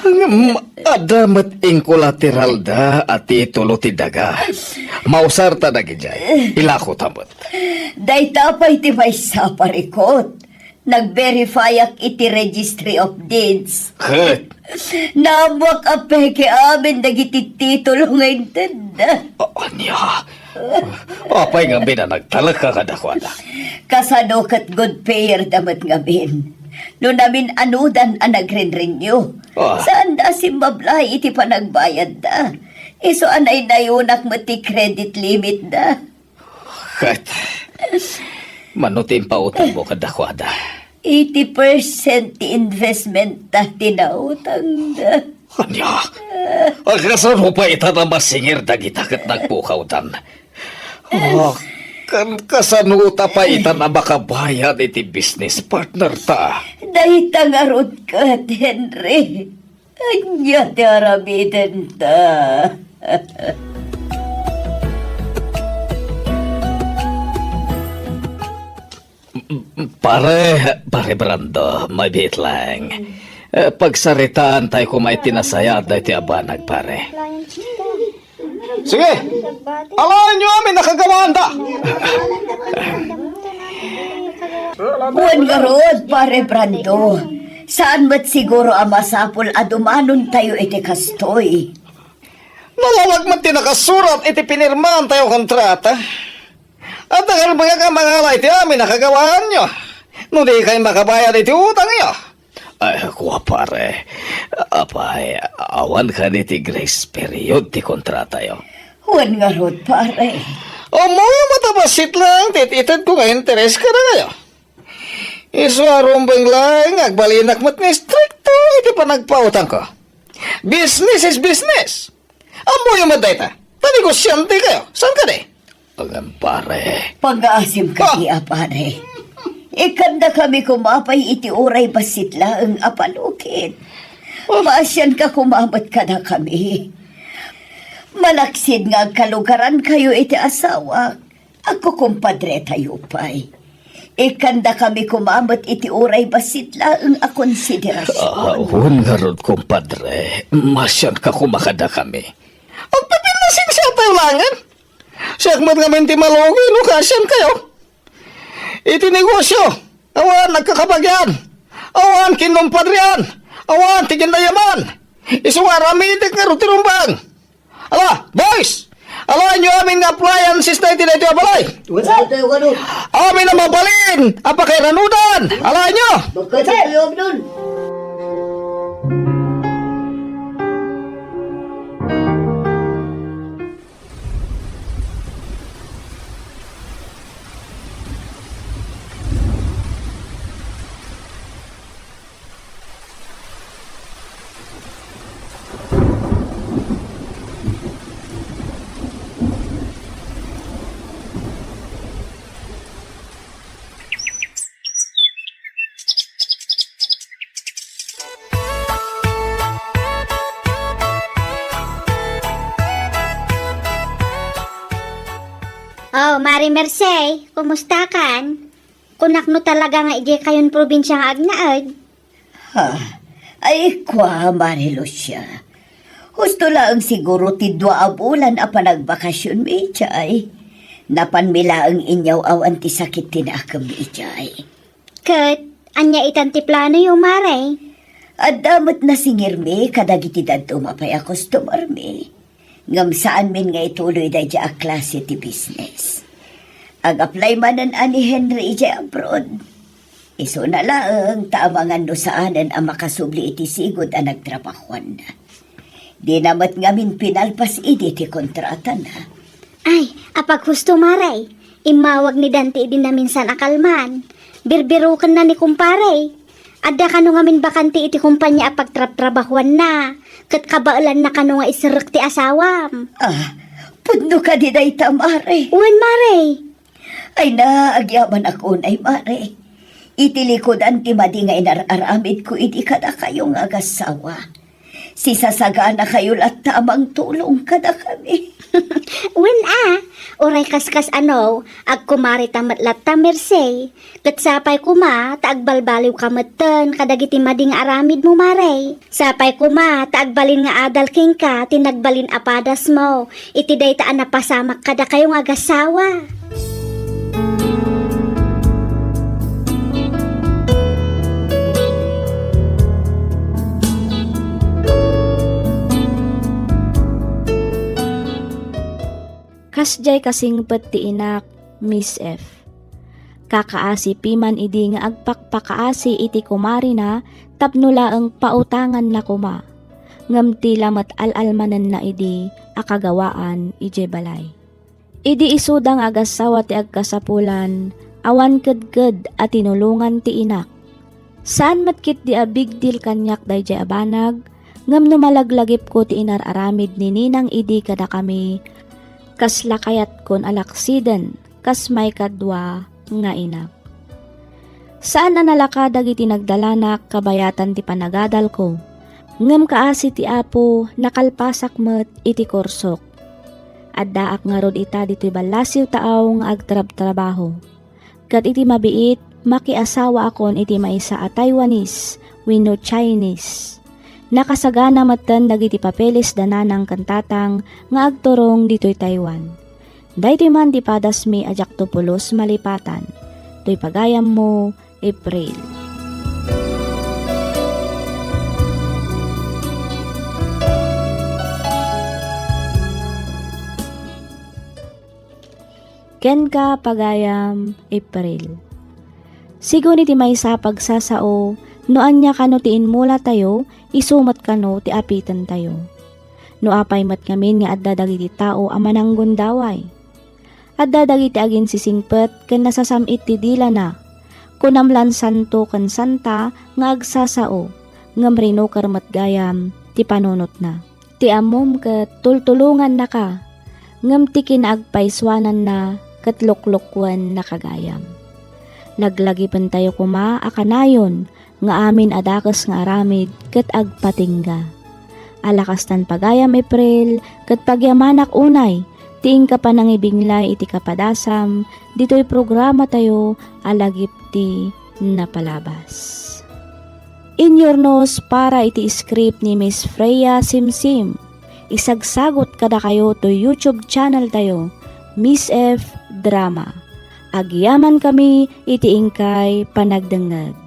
ngem, adda met inkolateralda a titulo ti daga. Mausarta dagidiay. Ilakota met. Dayta pay ti maysa, parikot. Nag-verifyak iti Registry of Deeds. Ket? Naammoak a peke amin dagiti titulo nga intedda. A-, ania? Apay ngamin a nagtalekka kadakuada? Kasano ket good payer da met ngamin? No namin-anodan a nagrenrenew, ah, saanda a simmablay iti panagbayadda. Isu a naynayonak met ti credit limit da. Ket, mano ti impautangmo kadakuada? Eighty percent ti investment ta ti nautangda. Ania? A, kasano pay itan a masingir dagita ket nagpukawdan? A, kan-, kasano ta pay itan a makabayad iti business partner ta? Dayta ngarud ket, Henry. Ania ti aramidenta? Pare, Pare Brando, mabiit lang. Eh, pagsaritaantayo koma iti nasayaat daytoy a banag, pare. Sige! Alaenyo amin a kagawaanda! Wen ngarud, Pare Brando, saan met siguro a masapul a dumanontayo iti kastoy. Nalawag met ti nakasurat iti pinirmaantayo a kontrata. Adda kalbengak a mangala iti amin a kagawaanyo. No dikay makabayad iti utangyo. Ay, kua, pare. Apay, awan kadi ti grace period ti kontratayo? Wen ngarud, pare. Ammoyo met a bassit laeng ti itedko nga interes kadakayo. Isu a rumbeng laeng nga agbalinak met nga istrikto iti panagpautangko. Business is business. Ammoyo met dayta. Ta negosiante kayo. Saan kadi? Agan, pare. Pangaasim kadi, Ah! a pare. Ikandakami koma pay iti uray bassit laeng a palukit. Ah! Maasianka koma met kadakami. Malaksid nga agkalugarankayo iti asawak, agkukumpadretayo pay. Ikandakami koma met iti uray bassit laeng a konsiderasion. Ah, wen ngarud, kumpadre. Maasianka koma kadakami. Agpapinnasensiatayo laengen. Siak met ngamin ti malugi no kaasiankayo. Iti negosyo, awan nagkakabagian, awan kinumpadrian, awan ti ginayaman. Isu nga aramidek ngarud ti rumbeng. Ala, boys! Alaenyo amin nga appliances na iti daytoy a balay. Wala tayo ganun. Amin a mabalin a pakairanudan. Alaenyo. Magkatayo, Abdul. Oh, Mari Merced, kumusta kan? Kunak no talaga nga idiay kayon probinsia nga agnaed. Ha? Ay, kua, Mari Lucia. Husto laeng siguro ti dua a bulan a panagbakasionmi idiay. Napanmi laeng inyaw awan ti sakit ti nakem idiay. Ket, ania itan ti planoyo, Mare? Adda met nasingirmi kadagiti dadduma pay a customermi. Ngem saanmin nga ituloy daydiay a klase ti business. Ag-apply manen a ni Henry idiay abroad. Isuna laeng ta amangan no saanen a makasubli iti sigud a nagtrabahoanna. Dina met ngamin pinalpas idi ti kontratana. Ay, apaghusto, Mare. Immawag ni Dante idi naminsan a kalman. Birbirukenna ni kumpare. Adda kano ngamin bakante iti kompania a pagtrabtrabahoanna, ket kabaelanna kano nga iserrek ti asawam. Ah, pudno kadi dayta, Mare? Wen, Mare. Ay na, agyamanak unay, Mare. Iti likudan ti madi nga inar-aramidko idi kadakayo nga agassawa. Sisasaganakayo latta a mangtulong kadakami. Wen a, uray kaskas ano, agkumarita met latta, Merced. Ket sapay koma ta agbalbaliwka metten kadagiti madi nga aramidmo, Mare. Sapay koma ta agbalin nga adal kenka ti nagbalin a padasmo iti dayta a napasamak kadakayo nga agassawa. Kasdiay kasingpet ti inak, Miss F. Kakaasi piman idi nga agpakpakaasi iti kumarina tapno laeng pautanganna koma. Ngem ti la met al-almanenna idi a kagawaan idiay balay. Idi isuda nga agassawa ti agkasapulan, awan kedked a tinulongan ti inak. Saan met ketdi a big deal kaniak daydiay a banag, ngem no malaglagipko ti inar-aramid ni Ninang idi kadakami, kasla kayatkon a laksiden kas maikadua nga inak. Saan a nalaka dagiti nagdalanak kabayatan ti panagadalko, ngem kaasi ti Apo, nakalpasak met iti kursok. Addaak ngarud ita ditoy ballasiw taaw nga agtrabtrabaho. Ket iti mabiit, makiasawaakon iti maysa a Taiwanese wenno Chinese. Nakasagana metten dagiti papeles da nanang ken tatang nga agturong ditoy Taiwan. Daytoy man ti padasmi a diakto pulos malipatan. Toy pagayammo, April. Kenka, pagayam, April. Sigun iti maysa a pagsasao, no ania kano ti inmulatayo, isu met kano ti apitentayo. No apay met ngamin nga adda dagiti tao a mananggundaway? Adda dagiti aginsisingpet ken nasasam-it ti dilana. Kunam lan santo ken santa nga agsasao, ngem rinuker met gayam ti panunotna. Ti ammom ket tultulongannaka, ngem ti kinaagpaysuananna ket luklukkuennaka gayam. Laglagipentayo koma a kanayon nga amin a dakes nga aramid ket agpatingga. Ala kastan pagayam April, ket pagyamanak unay ti inka panangibinglay iti kapadasam ditoy programatayo a Lagip ti Napalabas. Inyurnos para iti script ni Miss Freya Simsim. Isagsagot kadakayo to YouTube channel tayo, Miss F Drama. Agyamankami iti inkay panagdengngeg.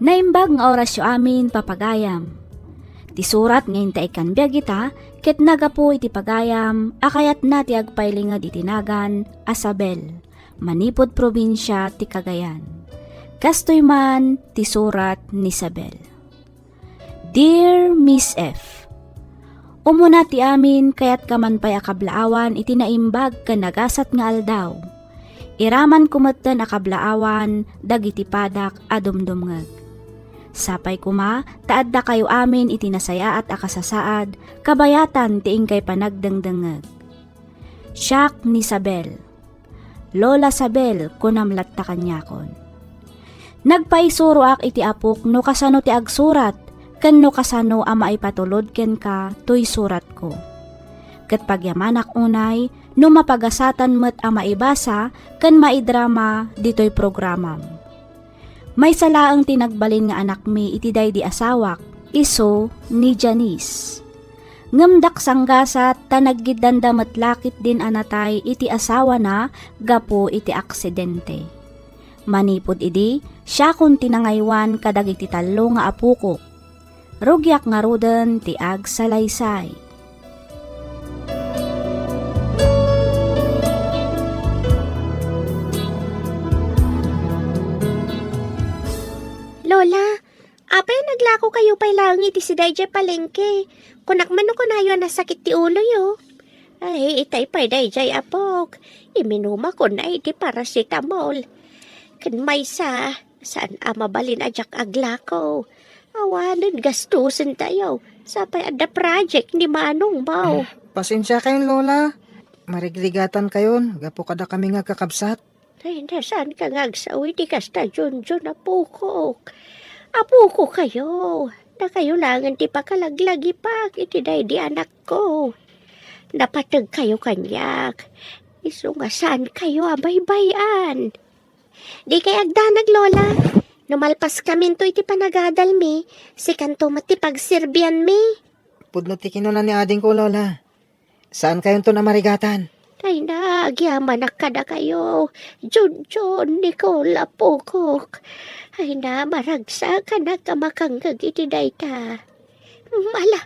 Naimbag nga orasyo amin, papagayam. Ti surat nga inta ikkan biag ita, ket nagapu iti pagayam a kayatna ti agpailinged iti nagan a Sabel, manipud probinsia ti Cagayan. Kastoy man ti surat ni Sabel. Dear Miss F, umuna ti amin, kayatka man pay a kablaawan iti naimbag ken nagasat nga aldaw. Iramanko metten a kablaawan dagiti padak a dumdumngeg. Sapay koma ta addakayo amin iti nasayaat a kasasaad, kabayatan ti inkay panagdengdengngeg. Siak ni Sabel. Lola Sabel, kunam latta kaniakon. Nagpaisuroak iti apok no kasano ti agsurat ken no kasano a maipatulod kenka toy suratko. Ket pagyamanak unay no mapagasatan met a maibasa ken maidrama ditoy programam. Maysa laeng ti nagbalin nga anakmi iti daydi asawak, isu ni Janice. Ngem daksanggasat ta naggiddanda met la ketdin a natay iti asawana gapu iti aksidente. Manipud idi, siakon ti nangaywan kadagiti tallo nga apokok. Rugiak ngaruden ti agsalaysay. Lola, apay a naglakokayo pay laeng iti sidaydiay palengke? Kunak man no kunayo a nasakit ti uloyo. Ay, itay pay daydiay, apok. Iminumakon iti paracetamol. Ken maysa, saan a mabalin a diak aglako. Awanen gastosentayo. Sapay adda project ni manongmo. Pasensiakayon, Lola. Marigrigatankayon gapu kadakami nga agkakabsat. Ay, na, saanka nga agsao iti kasta, Junjun, apokok. Apokokayo. Dakayo laengen ti pakalaglagipak iti daydi anakko. Napategkayo kaniak. Isu nga saankayo a baybay-an. Dikay agdanag, Lola. No malpaskaminto iti panagadalmi, sikanto met ti pagserbianmi. Pudno ti kinuna ni adingko, Lola. Saankayonton a marigatan. Ay na, agyamanak kadakayo. Junjun, Nicole, apokok. Ay na, maragsakan a makangngeg iti dayta. Ala,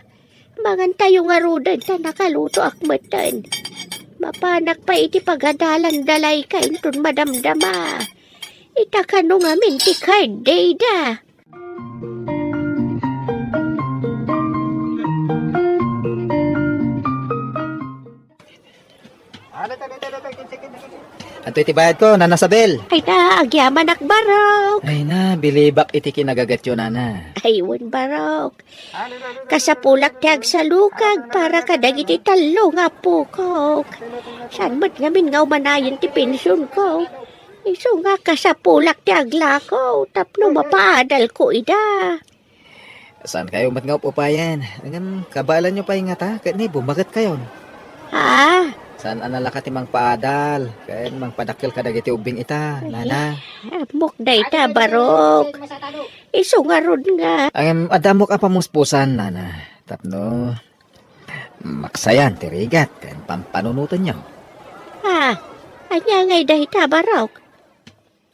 mangantayo ngaruden ta nakalutoak metten. Mapanak pay iti pagadalan da Laika inton madamdama. Ita kano ngamin ti card dayda. Antoy ti bayadko, Nana Sabel? Ay na, agyamanak, barok. Ay na, bilibak iti kinagatyo, Nana. Ay, wen, barok. Kasapulak ti agsalukag para kadagiti tallo nga apokok. Saan met ngamin nga umanayen ti pensionko? Isu nga kasapulak ti aglako tapno mapaadalko ida. Saankayo met nga up-upayen. Ngem kabaelanyo pay ngata ket ni bumagetkayon. Ha? Saan a nalaka ti mangpaadal ken mangpadakkel kadagiti ubbing ita, nana? Ammok dayta, barok. Isu ngarud nga. Ngem adda ammok a pamuspusan, nana. Tapno maksayan ti rigat ken pampanunotenyo. Ah, ania ngay dayta, barok?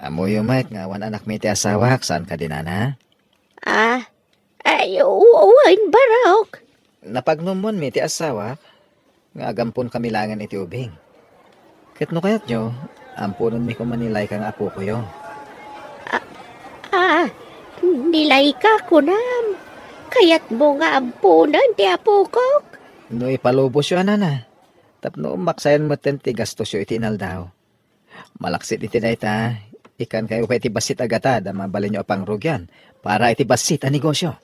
Ammoyo met nga awan anakmi ti asawak, saan kadi, nana? Ah, ay, u-, wen, barok. Napagnummonmi ti asawak nga agamponkami laengen iti ubing. Ket no kayatyo, amponenmi koma ni Laika nga apokoyo. Ah, ah, ni Laika, kunam. Kayatmo nga amponen ti apokok? No ipalubosyo, a nana, tapno maksayan metten ti gastosyo iti inaldaw. Malaksid iti dayta, ikkankayo pay iti bassit a gatad a mabalinyo a pangrugian para iti bassit a negosyo.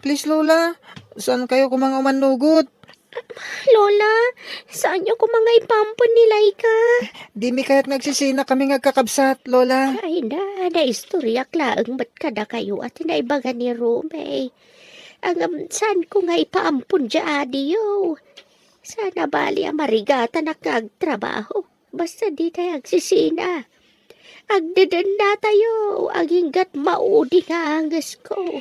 Please, Lola, saankayo koma nga umannugot? Lola, saanyo koma nga ipaampon ni Laika? Dimi kayat nga agsisina kami nga agkakabsat, Lola. Ay na, naistoriak laeng met kadakayo a ti naibaga ni Rome. Ngem, saanko nga ipaampon diay adiyo. Saan a bali a marigatanak nga agtrabaho. Basta ditay agsisina. Agdedennatayo, aginggat maudi nga angesko.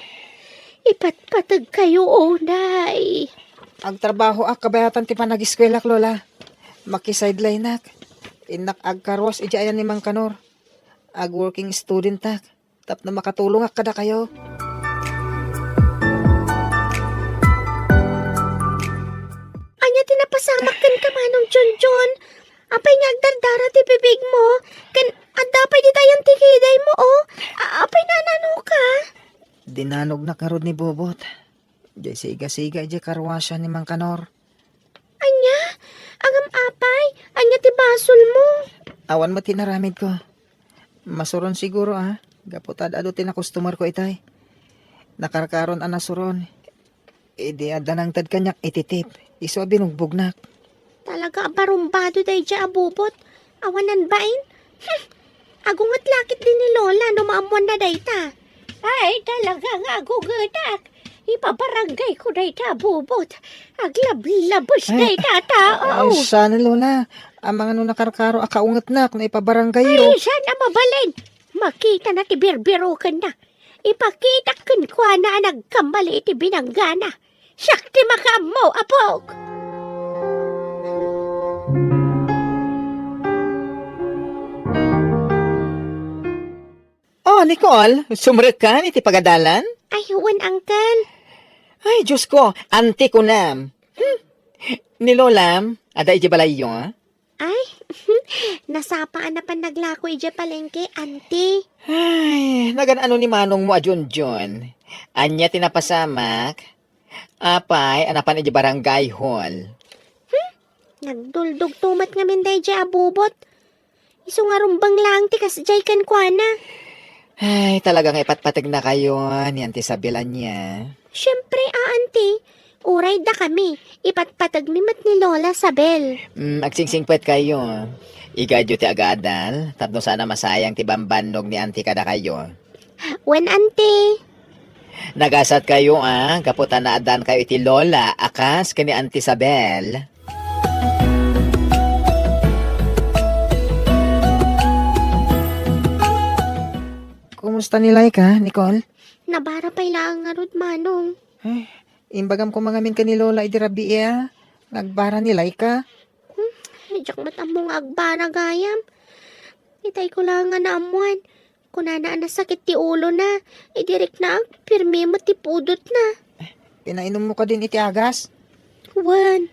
Ipatpategkayo unay. Agtrabahoak kabayatan ti panagiskuelak, Lola. Makisideline-ak. Innak agkaruas idiay ayan ni Mang Kanor. Ag-working student-ak. Tapno makatulongak kadakayo. Ania ti napasamak kenka, Manong Junjun? Apay nga agdardara ti bibigmo? Ken adda pay ditayan ti kidaymo, o? A-, apay nananoka? Dinanognak ngarud ni Bobot. Diay siga-siga idiay karwasan ni Mang Kanor. Ania? Ngem apay? Ania ti basolmo? Awan met ti inaramidko. Masuron siguro, a, gapu ta ad-adu ti nakustomerko itay. Nakarkaron a nasuron. Idi adda nangted kaniak iti tip, isu a binugbognak. Talaga a barumbado daydiay a Bobot. Awanan bain? Hmm. Agunget la ketdi ni Lola no maammoanna dayta. Ay, talaga nga agungetak. Ipabarangayko dayta a Bobot. Aglablabes dayta a tao. Ay, saan, Lola. Amangan no nakarkaro a kaungetnak no ipabarangayyo. Ay, saan a mabalin? Makitana ti birbirokenna. Ipakitak kenkuana a nagkamali iti binanggana. Siak ti makaammo, apok! Oh, Nicole, sumrekkan iti pagadalan? Ay, wen, Uncle. Ay, Diyos ko, auntie ko nam. Hmm. Ni Lolam, adda iti balayyo, a? Ay, nasapa a napan naglako idiay palengke, auntie. Ay, nagan-ano ni manongmo a Junjun? Ania ti napasamak? Apay a napan idiay barangay hall? Hmm? Nagduldugto met ngamin daydiay a Bobot. Isu nga rumbeng laeng ti kasdiay kenkuana. Ay, talaga nga ipatpategnakayo ni Auntie Isabel ania? Siempre, a, Auntie. Uray dakami, ipatpategmi met ni Lola Isabel. Mm, agsingsingpetkayo. Igayyo ti agadal, tapno saan a masayang ti bambannog ni Auntie kadakayo. Wen, Auntie. Nagasatkayo, a, gapu ta naaddaankayo iti Lola a kas ken ni Auntie Isabel. Kumusta ni Laika, Nicole? Nabara pay laeng ngarud, Manong. Ay, imbagam koma ngamin ken ni Lola idi rabii, a, nga agbara ni Laika. Hmm, diak met ammo nga agbara gayam. Itay ko laeng nga naammuan. Kunana a nasakit ti ulona, idi riknaak, pirmi met ti pudotna. Pinainommo kadin iti agas? Wen,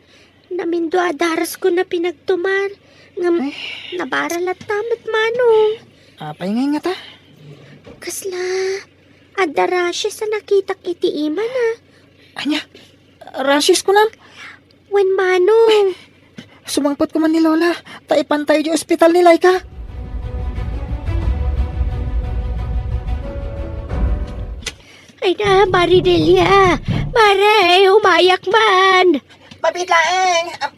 namindo a daraskon a pinagtumar, ngem Ay. nabara latta met, Manong. Apay ngay ngata? Kasla, adda rashes a nakitak iti imana. Ania? Rashes kunam? Wen, Manong. Sumangpet koma ni Lola, ta ipantayo idiay ospital ni Laika. Ay na, Maridelia. Mare, umayak man. Mabiit laeng. Am-,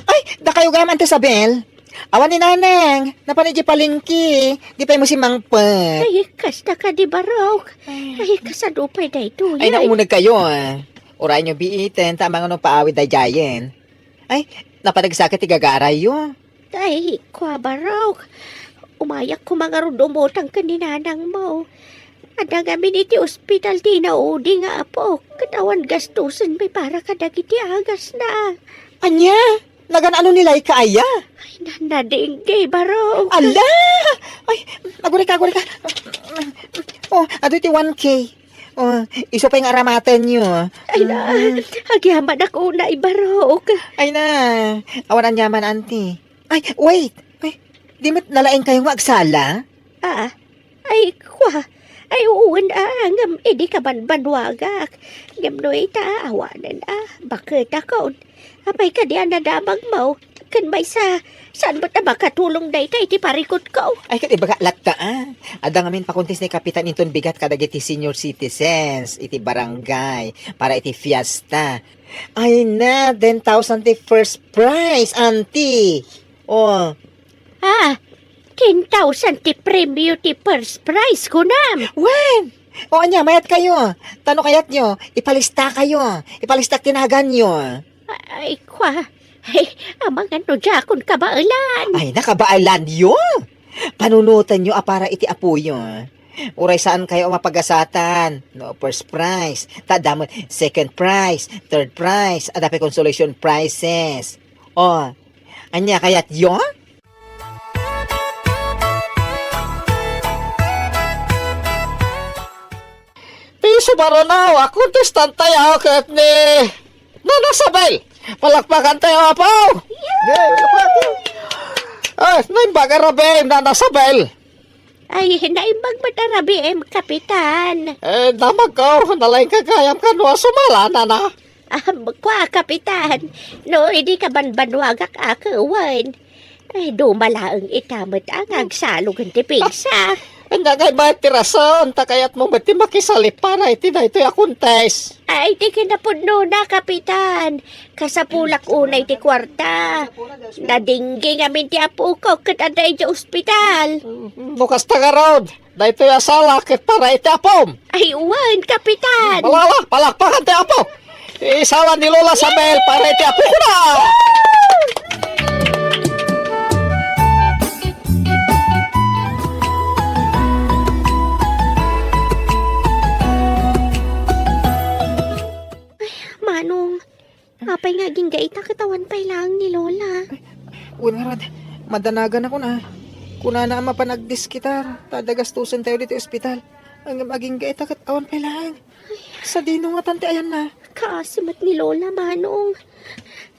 ay, dakayo gayam, Auntie Isabel. Awan ni Nanang, napan idiay palengke. Di pay mo simmangpet. Ay, kasta kadi, Barok. Ay. Ay, kasano pay daytoy? Ay, ay, nauneg kayo, ah. Uray nyo biiten, ta amangan no paawid daydiayen. Ay, napan nagsakit ti gagarayo. Ay, kua, Barok. Umayak koma ngarud umutang ken ni nanangmo. Adda ngamin iti ospital ti inaudi nga apok, ket awan gastusenmi para kadagiti agasna. Ania? Nagan-ano ni Laika aya? Ay, na-, nadengge, Barok. Ala! Ay, agurayka, agurayka. Oh, adu iti one K. Oh, isu pay nga aramatenyo. Ay na, mm, agyamanak unay, Barok. Ay na, awan aniaman, Auntie. Ay, wait! Ay, di met nalaingkayo nga agsala? Ah, ay, kua. Ay, wen, ah, ngem idi kabanbanwagak. Ngem no ita, awanen, ah, baketakon. Apay kadi a nadamagmo? Ken maysa, saan met a makatulong dayta iti parikutko? Ay, ket ibaga latta, ah. Adda ngamin pakuntis ni Kapitan inton bigat kadagiti senior citizens iti barangay para iti fiesta. Ay na, ten thousand ti first prize, Auntie. Oh. Ah, ten thousand ti premyo ti first prize, kunam? Wen! O ania, mayat kayo. Ta no kayatyo, ipalista kayo. Ipalistak ti naganyo. Ay, kua. Ay, amangan no diakon kabaelan. Ay, nakabaelanyo? Panunotenyo a para iti apoyo. Uray saan kayo a mapagasatan. No, first prize. Ta adda met second prize, third prize, adda pay consolation prizes. O, ania kayatyo? Ti sumarana a kontestantayo ket ni Nana Sabel. Palakpakantayo, Apo! Yay! Palakpak! Ah, naimbag a rabiim, Nana Sabel. Ay, naimbag met a rabiim, Kapitan. Eh, damagko, nalaingka gayam kano a sumala, Nana. Ah, kua, Kapitan, no idi kabanbanwagak a kewen, ay, duma laeng ita met a nga agsalugen ti pigsa. Ania ngay met ti rason ta kayatmo met ti makisalip para iti daytoy a contest? Ay, ti kinapudnona, Kapitan. Kasapulak unay ti kuarta. Nadinggi ngamin ti apoko ket adda idiay ospital. No kasta ngarud, daytoy a sala ket para iti apom. Ay, wen, Kapitan! Malala, palakpakan ti apo! Isala ni Lola Sabel para iti apokona! Ay, Manong, apay nga agingga ita ket awan pay laeng ni Lola? Ay, wen ngarud, madanagan ako na. Kunana a mapan agdiskitar, ta adda gastusen tayo ditoy ospital. Ngem agingga ita ket awan pay laeng. Sadino ngatan ti ayanna? Kaasi met ni Lola, Manong.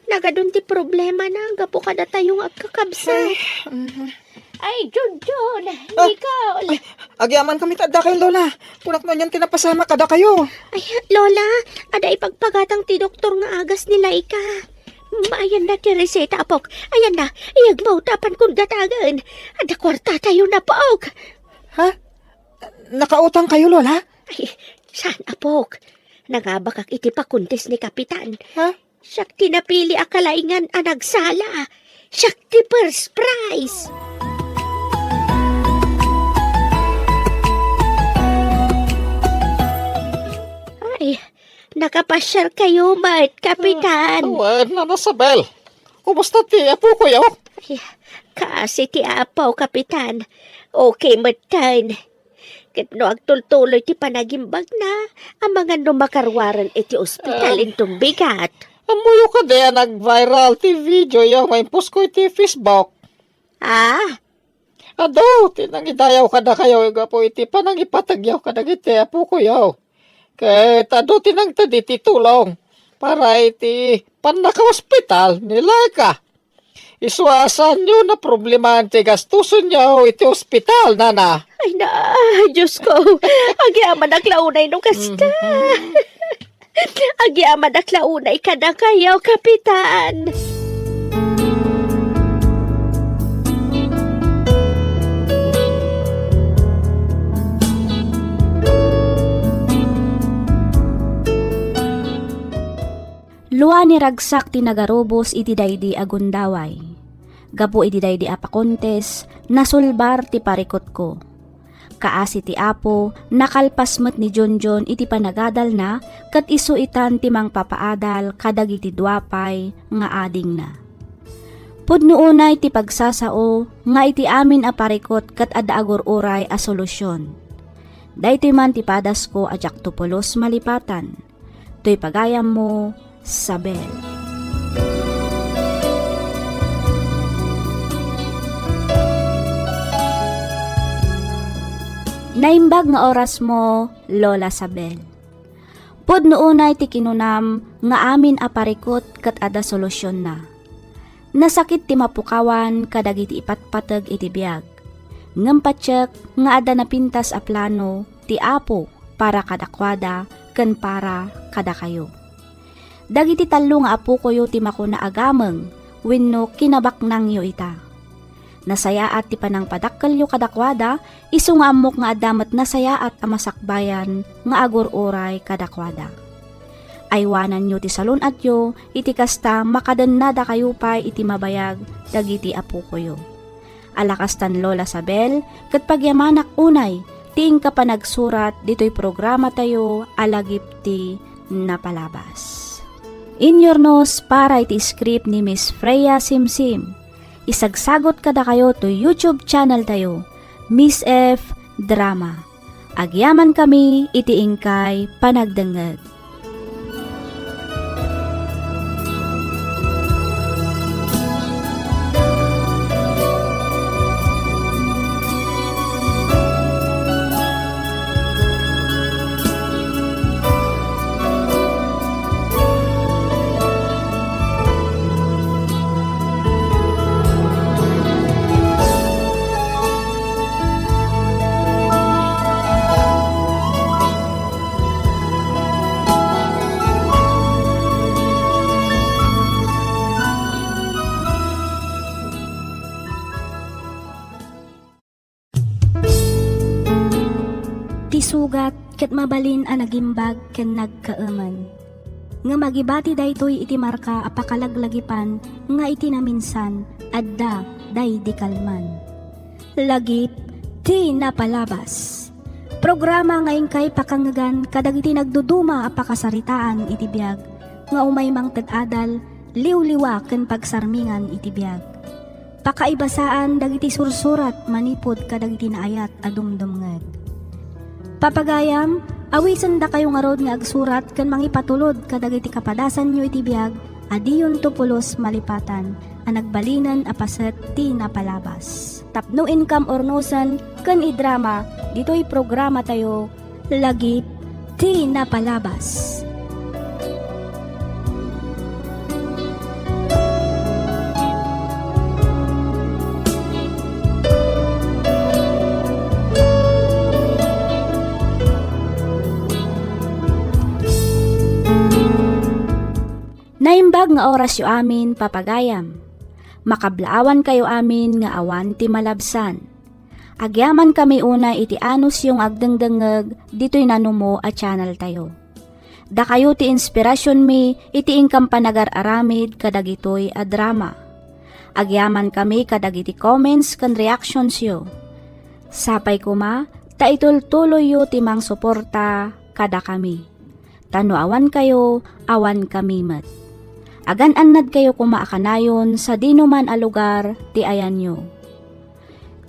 Nagadun ti problemana gapu kadatayo nga agkakabsat. Ay, mhm. Ay, Junjun, ah, Nicole. Ay, agyaman kami ta adda kayo, Lola. Kunak no anian ti napasamak kadakayo. Ay, Lola, adda ipagpagatang ti doktor nga agas ni Laika. Ayanna ti reseta, apok. Ayanna, iyegmo ta apankon gatagen. Adda kuartatayo, apok. Ha? Nakautang kayo, Lola? Ay, saan, apok? Nangabakak iti pakuntis ni Kapitan. Ha? Siak ti napili a kalaingan a nagsala. Siak ti first prize. Ay, nakapasiar kayo met, Kapitan. Ah, wen, Nana Sabel. Kumusta ti apokoyo? Ay, kaasi ti apo, Kapitan. Okay metten. Ket no agtultuloy ti panagimbagna, amangan no makaruaren iti ospital. Ah. Inton bigat. Ammoyo kadi a nag-viral ti videoyo nga imposko iti Facebook? Ah? Adu ti nangidayaw kadakayo gapu iti panangipategyo kadagiti apokoyo. Ket adu ti nangted iti tulong para iti pannakaospital ni Laika. Isu a saanyo naproblemaen ti gastusenyo iti ospital, Nana. Ay na, Diosko, agyamanak la unay no kasta. Mhm. Agyamanak la unay kadakayo, Kapitan. Kua ni ragsak ti nagarubos iti daydi a gundaway. Gapu iti daydi a pakontes, nasulbar ti parikutko. Kaasi ti Apo, nakalpas met ni Junjun iti panagadalna ket isu itan ti mangpapaadal kadagiti dua pay nga adingna. Pudno unay ti pagsasao nga iti amin a parikut ket adda agur-uray a solusion. Daytoy man ti padasko a diakto pulos malipatan. Toy pagayammo, Sabel. Naimbag nga orasmo, Lola Sabel. Pudno unay ti kinunam nga amin a parikut ket adda solusionna. Nasakit ti mapukawan kadagiti ipatpateg iti biag. Ngem patiek nga adda napintas a plano ti Apo para kadakuada ken para kadakayo. Dagiti tallo nga apokoyo ti makuna a gameng wenno kinabaknangyo ita. Nasayaat ti panangpadakkelyo kadakuada, isu nga ammok nga adda met nasayaat a masakbayan nga agur-uray kadakuada. Aywananyo ti salun-atyo, iti kasta, makadennadakayo pay iti mabayag dagiti apokoyo. Ala kastan, Lola Sabel, ket pagyamanak unay ti inka panagsurat ditoy programatayo a Lagip ti Napalabas. Inyurnos para iti script ni Miss Freya Simsim. Isagsagot kadakayo to YouTube channel tayo, Miss F Drama. Agyaman kami iti inkay panagdengngeg. Ti sugat ket mabalin a nagimbag ken nagkaemen. Ngem agibati daytoy iti marka a pakalaglagipan nga iti naminsan adda daydi kalman. Lagip ti Napalabas. Programa nga inkay pakangngegan kadagiti nagduduma a pakasaritaan iti biag nga umay mangted adal, liwliwa ken pagsarmingan iti biag. Pakaibasaan dagiti sursurat manipud kadagiti naayat a dumdumngeg. Papagayam, awisendakayo ngarud nga agsurat ken mangipatulod kadagiti kapadasanyo iti biag a diyonto pulos malipatan a nagbalinen a paset ti napalabas. Tapno inkam urnosen ken idrama ditoy programatayo, Lagip ti Napalabas. Naimbag nga orasyo amin, papagayam. Makablaawankayo amin nga awan ti malabsan. Agyamankami unay iti anusyo nga agdengdengngeg ditoy nanumo a channeltayo. Dakayo ti inspirasionmi iti inkam panagar-aramid kadagitoy a drama. Agyamankami kadagiti comments ken reactionsyo. Sapay koma ta itultuloyyo ti mangsuporta kadakami. Ta no awan kayo, awan kami met. Agan-annad kayo koma a kanayon sadinoman a lugar ti ayanyo.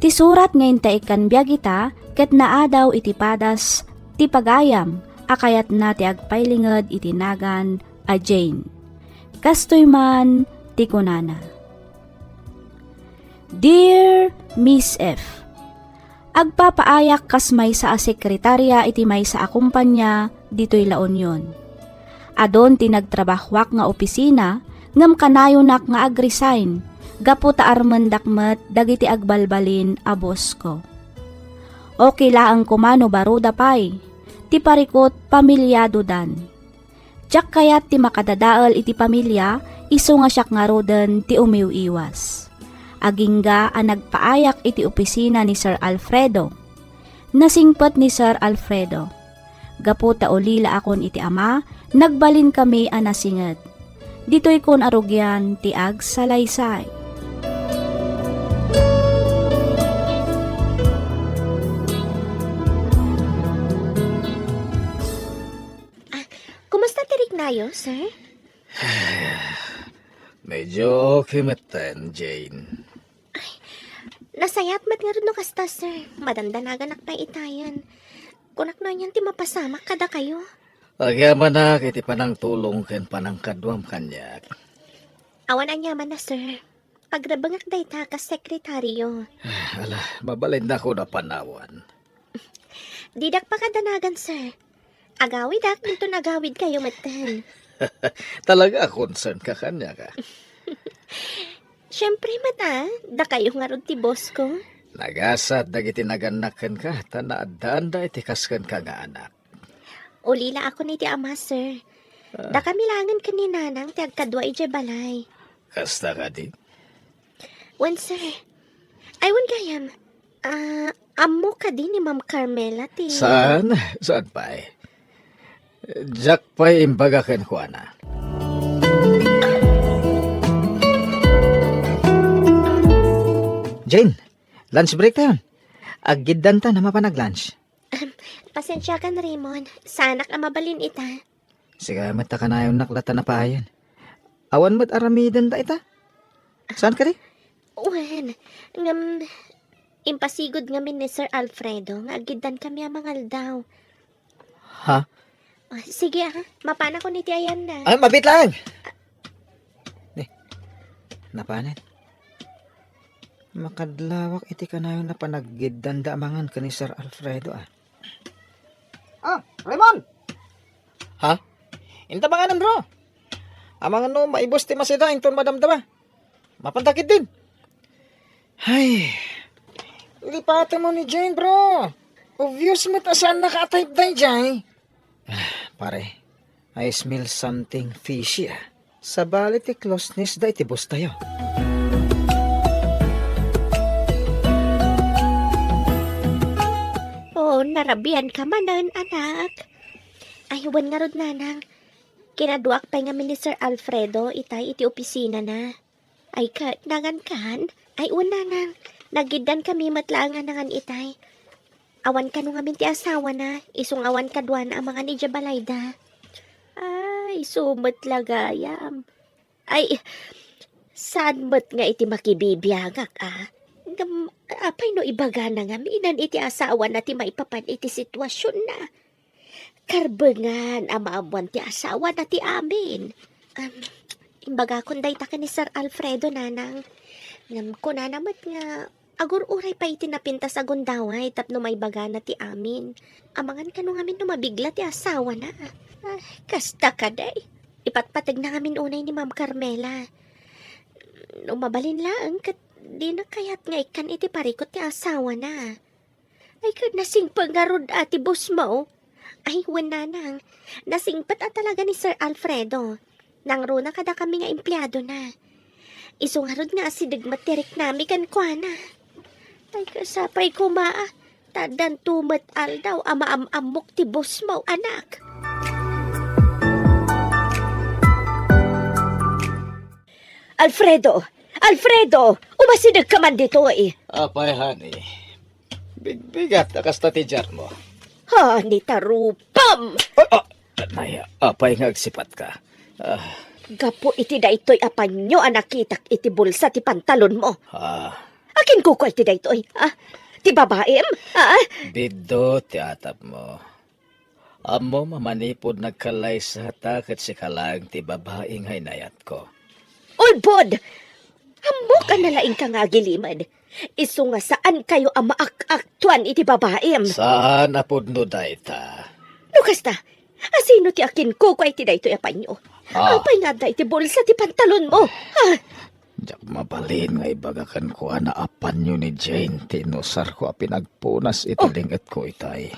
Ti surat nga intaikkan biag ita ket naadaw iti padas ti pagayam a kayatna ti agpailinged iti nagan a Jane. Kastoy man ti kunana, Dear Miss F, Agpapaayak kas maysa a sekretaria iti maysa a kompania ditoy La Union. Adun ti nagtrabahoak nga opisina ngem kanayonak nga ag-resign gapu ta armendak met dagiti agbalbalin a bossko. Okay laeng koma no baruda pay, ti parikut pamiliadodan. Diak kayat ti makadadael iti pamilia isu nga siak ngaruden ti umiw-iwas. Agingga a nagpaayak iti opisina ni Sir Alfredo. Nasingpet ni Sir Alfredo. Gapu ta ulilaakon iti ama, nagbalinkami a nasinget. Ditoy kun arugian ti agsalaysay. Ah, kumusta ti riknayo, sir? Medyo okay metten, Jane. Ay, nasayat met ngarud no kasta, sir. Madandanaganak pay itayen. Kunak no anian ti mapasamak kadakayo. Agyamanak iti panangtulong ken panangkaduam kaniak. Awan aniamanna, sir. Agrebengak dayta kas sekretaryo. Ala, mabalinnak a panawan. Didak pakadanagan, sir. Agawidak, inton agawidkayo metten. Talaga a concern ka kaniak, a. Siempre met, a, dakayo ngarud ti boss ko. Nagasat dagiti nagannak kenka, ta naaddaanda iti kas kenka nga anak. Ulila akon iti ama, sir. Ah. Dakami laengen ken ni Nanang ti agkadua idiay balay. Kasta kadi? Wen, sir. Ay, wen gayam. Ah, ammo kadi ni Ma'am Carmela ti Saan? Saan pay? Diak pay imbaga kenkuana. Jane, lunch break tayon. Aggiddanta a mapan ag-lunch. Ahem, pasensiakan, Raymond. Saanak a mabalin ita. Sika met a kanayonnak latta napayen. Awan met aramidenda ita. Saan kadi? Wen, ngem, impasigud ngamin ni Sir Alfredo nga aggiddankami a mangaldaw. Ha? Ah, sige, ah. Mapanakon iti ayanna. Ay, mabiit laeng. Ni, napanen. Makadlawak iti kanayon a panaggiddanda a mangan ken ni Sir Alfredo, a. Ah, Raymond! Ha? Inta manganem, bro. Amangan no maibus ti masida inton madamdama. Mapanta ketdin. Hay. Lipatemo ni Jane, bro. Obvious met a saanna a type daydiay. Ah, pare, I smell something fishy, a. Sabali ti closeness da iti boss tayo. Oh, narabianka manen, anak. Ay, wen ngarud, Nanang. Kinaduak pay ngamin ni Sir Alfredo itay iti opisinana. Ay, ket nangan kan? Ay, wen, Nanang. Naggiddankami met laeng a nangan itay. Awan kano ngamin ti asawana, isu nga awan kaduana a mangan idiay balayda. Ay, isu met la gayam. Ay, saan met nga iti makibibiagak, a? Ngem, apay no ibagana ngamin iti asawana ti maipapan iti situasionna? Karbengan a maammuan ti asawana ti amin. Am, imbagakon dayta ken ni Sir Alfredo, Nanang. Ngem kunana met nga agur-uray pay iti napintas a gundaway tapno maibagana ti amin. Amangan kano ngamin no mabigla ti asawana. Ah, kasta kadi. Ipatpategna ngamin unay ni Ma'am Carmela. No mabalin laeng, ket dina kayat nga ikkan iti parikut ti asawana. Ay, ket nasingpet ngarud a ti boss mo. Ay, wen, Nanang. Nasingpet a talaga ni Sir Alfredo. Nangruna kadakami nga empleadona. Isu ngarud nga asideg met ti riknami kenkuana. Ay, ket sapay koma, a. Ta addanto met aldaw a maam-ammok ti boss mo, anak. Alfredo! Alfredo! Umasidegka man ditoy! Apay, honey. Bigbigat a kasta ti diarmo. Honey, tarupam! Ah, ah, nay, apay nga agsipatka? Ah. Gapu iti daytoy a panyo a nakitak iti bulsa ti pantalonmo. Ah. Akin kukua iti daytoy, ah? Ti babaim, ah? Biddo ti atapmo. Ammom a manipud nagkallaysata ket sika laeng ti babai nga inayatko. Ulbod! Ammok a nalaingka nga agilimed. Isu nga saankayo a maak-aktuan iti babaim. Saan a pudno dayta. No kasta, asino ti akinkukua iti daytoy a panyo? Ah. Apay nga adda iti bulsa ti pantalonmo? Ah. Diak mabalin nga ibaga kenkuana a panyo ni Jane ti inusarko a pinagpunas iti Oh. lingetko itay.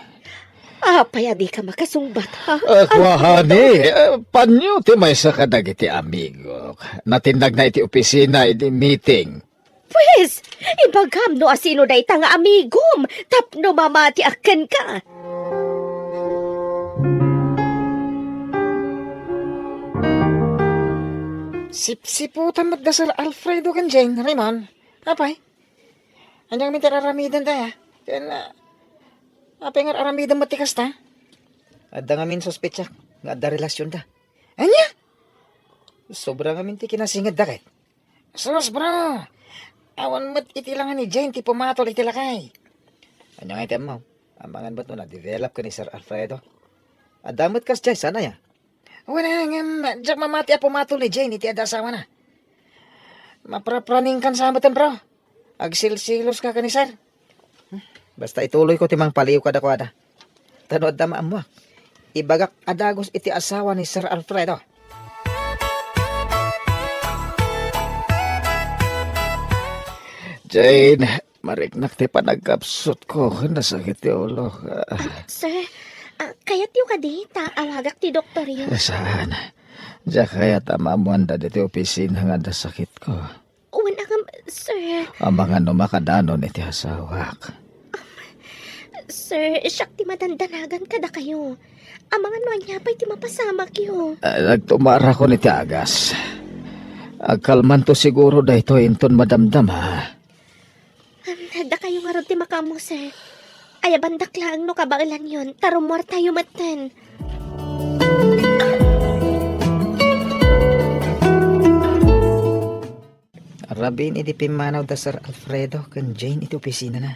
Apay a dika makasungbat, ha? Ah, kua, honey, eh, panyo ti maysa kadagiti amigok. Natinnagna iti opisina idi meeting. Pues, ibagam no asino dayta nga amigom tapno mamatiak kenka. Sipsiputan met da Sir Alfredo ken Jane, Raymond. Apay? Ania ngamin ti ar-aramidenda, a? Ken, ah, apay nga ar-aramidem met ti kasta? Adda ngamin suspetsak nga adda relasionda. Ania? Sobra ngamin ti kinasingedda ket. Sus, bro! Awan met iti langa ni Jane ti pumatol iti lakay. Ania nga iti ammo? Amangan met no na-develop ken ni Sir Alfredo. Adda met kas Jane, sana ya? Wala ngem, diak mamati a pumatol ni Jane iti adda asawana. Maprapraningkan sa metten, bro. Agsilsilos ka ken ni Sir. Hmm, basta ituloyko ti mangpaliw kadakuada. Ta no adda maammuak, ibagak a dagus iti asawa ni Sir Alfredo. Jane, mariknak ti panagkapsutko. Nasakit ti ulo. Ah. Ah, sir, ah, kayatyo kadi ta awagak ti doktoryo? Saan? Diak kayat a maammuanda ditoy opisina nga adda sakitko. Wen, ngem, sir. Amangan no makadanon iti asawak. Sir, siak ti madandanagan kadakayo. Amangan no ania pay ti mapasamakyo. Ah, nagtumarakon iti agas. Agkalmanto siguro daytoy inton madamdama. Am, dakayo ngarud ti makaammo, sir. Ayabandak laeng no kabaelanyon, ta rummuartayo metten. Rabin idi pimmanaw da Sir Alfredo ken Jane iti opisinana.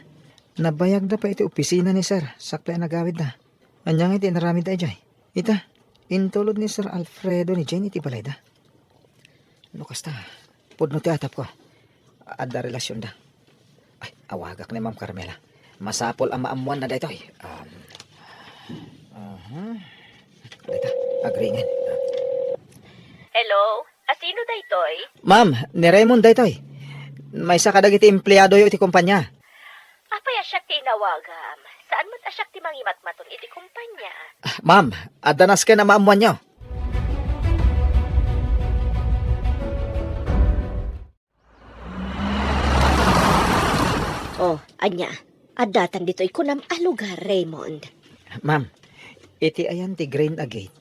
Nabayagda pay iti opisina ni Sir, sakbay a nagawidda. Ania nga iti inaramidda idiay? Ita, intulod ni Sir Alfredo ni Jane iti balayda. No kasta, pudno ti atapko. Adda relasionda. Ay, awagak ni Ma'am Carmela. Masapul a maammuanna daytoy. Um, aha. Dayta, agringen. Hello? A sino daytoy? Ma'am, ni Raymond daytoy. Maysa kadagiti empleadoyo iti kompania. Apay a siak ti inawagam? Saan met a siak ti mangimatmaton iti kompania? Ah, ma'am, adda nasken a maammuanyo. Oh, ania? Addatan ditoy kunam a lugar, Raymond? Ma'am, iti ayan ti green a gate,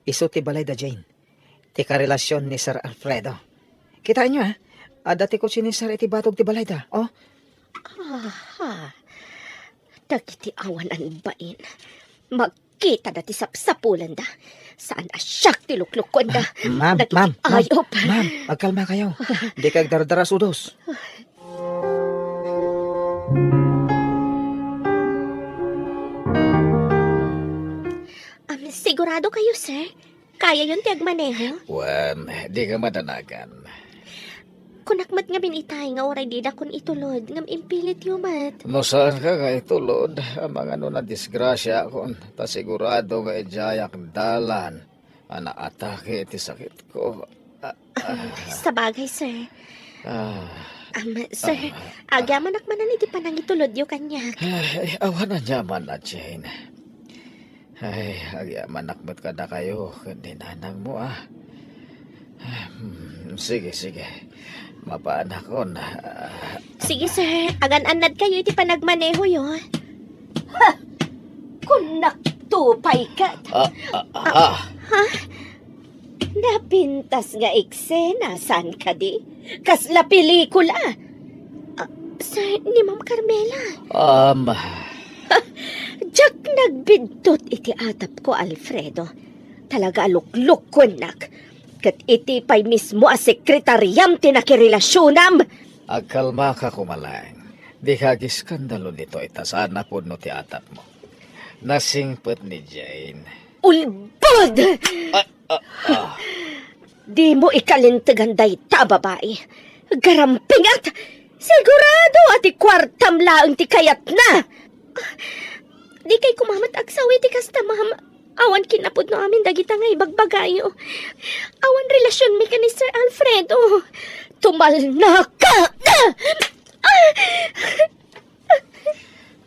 isu ti balay da Jane. Ti karelasion ni Sir Alfredo. Kitaenyo, a? Adda ti kotse ni Sir iti batog ti balayda, oh. Aha. Dagiti awanan bain. Magkitada ti sapsapulanda. Saan a siak ti luklukuenda. Ah, ma'am, dagiti ma'am, ma'am, ayop. Ma'am, agkalmakayo. Dika agdardaras udos. Am, sigurado kayo, sir? Kayayon ti agmaneho? Wen, dika madanagan. Kunak met ngamin itay nga uray didakon itulod, ngem impilityo met. No saanka nga itulod, amangan no nadisgrasiaakon, ta sigurado nga idiayak dalan a naatake iti sakitko. Ah, ah. Sabagay, sir. Ah. Am, sir, ah, agyamanak manen iti panangitulodyo kaniak. Ay, awan aniaman a, Jane. Ay, agyamanak met kadakayo ken ni nanangmo, a. Hmm, sige, sige. Mapaanakon, a. Sige, sir. Agan-annadkayo iti panagmanehoyo. Ha! Kunnak tupay ket. Ah, ah, ah. Ha? Napintas nga eksena, saan kadi? Kasla pelikula. Ah, sir, ni Ma'am Carmela. Um. Diak nagbiddut iti atapko, Alfredo. Talaga a luklukuennak. Ket iti pay mismo a sekretariam ti nakirelasionam. Agkalmaka koma laeng. Dika agiskandalo ditoy ta saan a pudno ti atapmo. Nasingpet ni Jane. Ulbod! Ah, ah, ah. Dimo ikalintegan dayta a babai. Garampingat! Sigurado a ti kuartam laeng ti kayatna! Dikay koma met agsaw iti kasta, ma'am. Awan kinapudno amin dagita nga ibagbagayo. Awan relasionmi ken ni Sir Alfredo. Tumalnaka! Ah!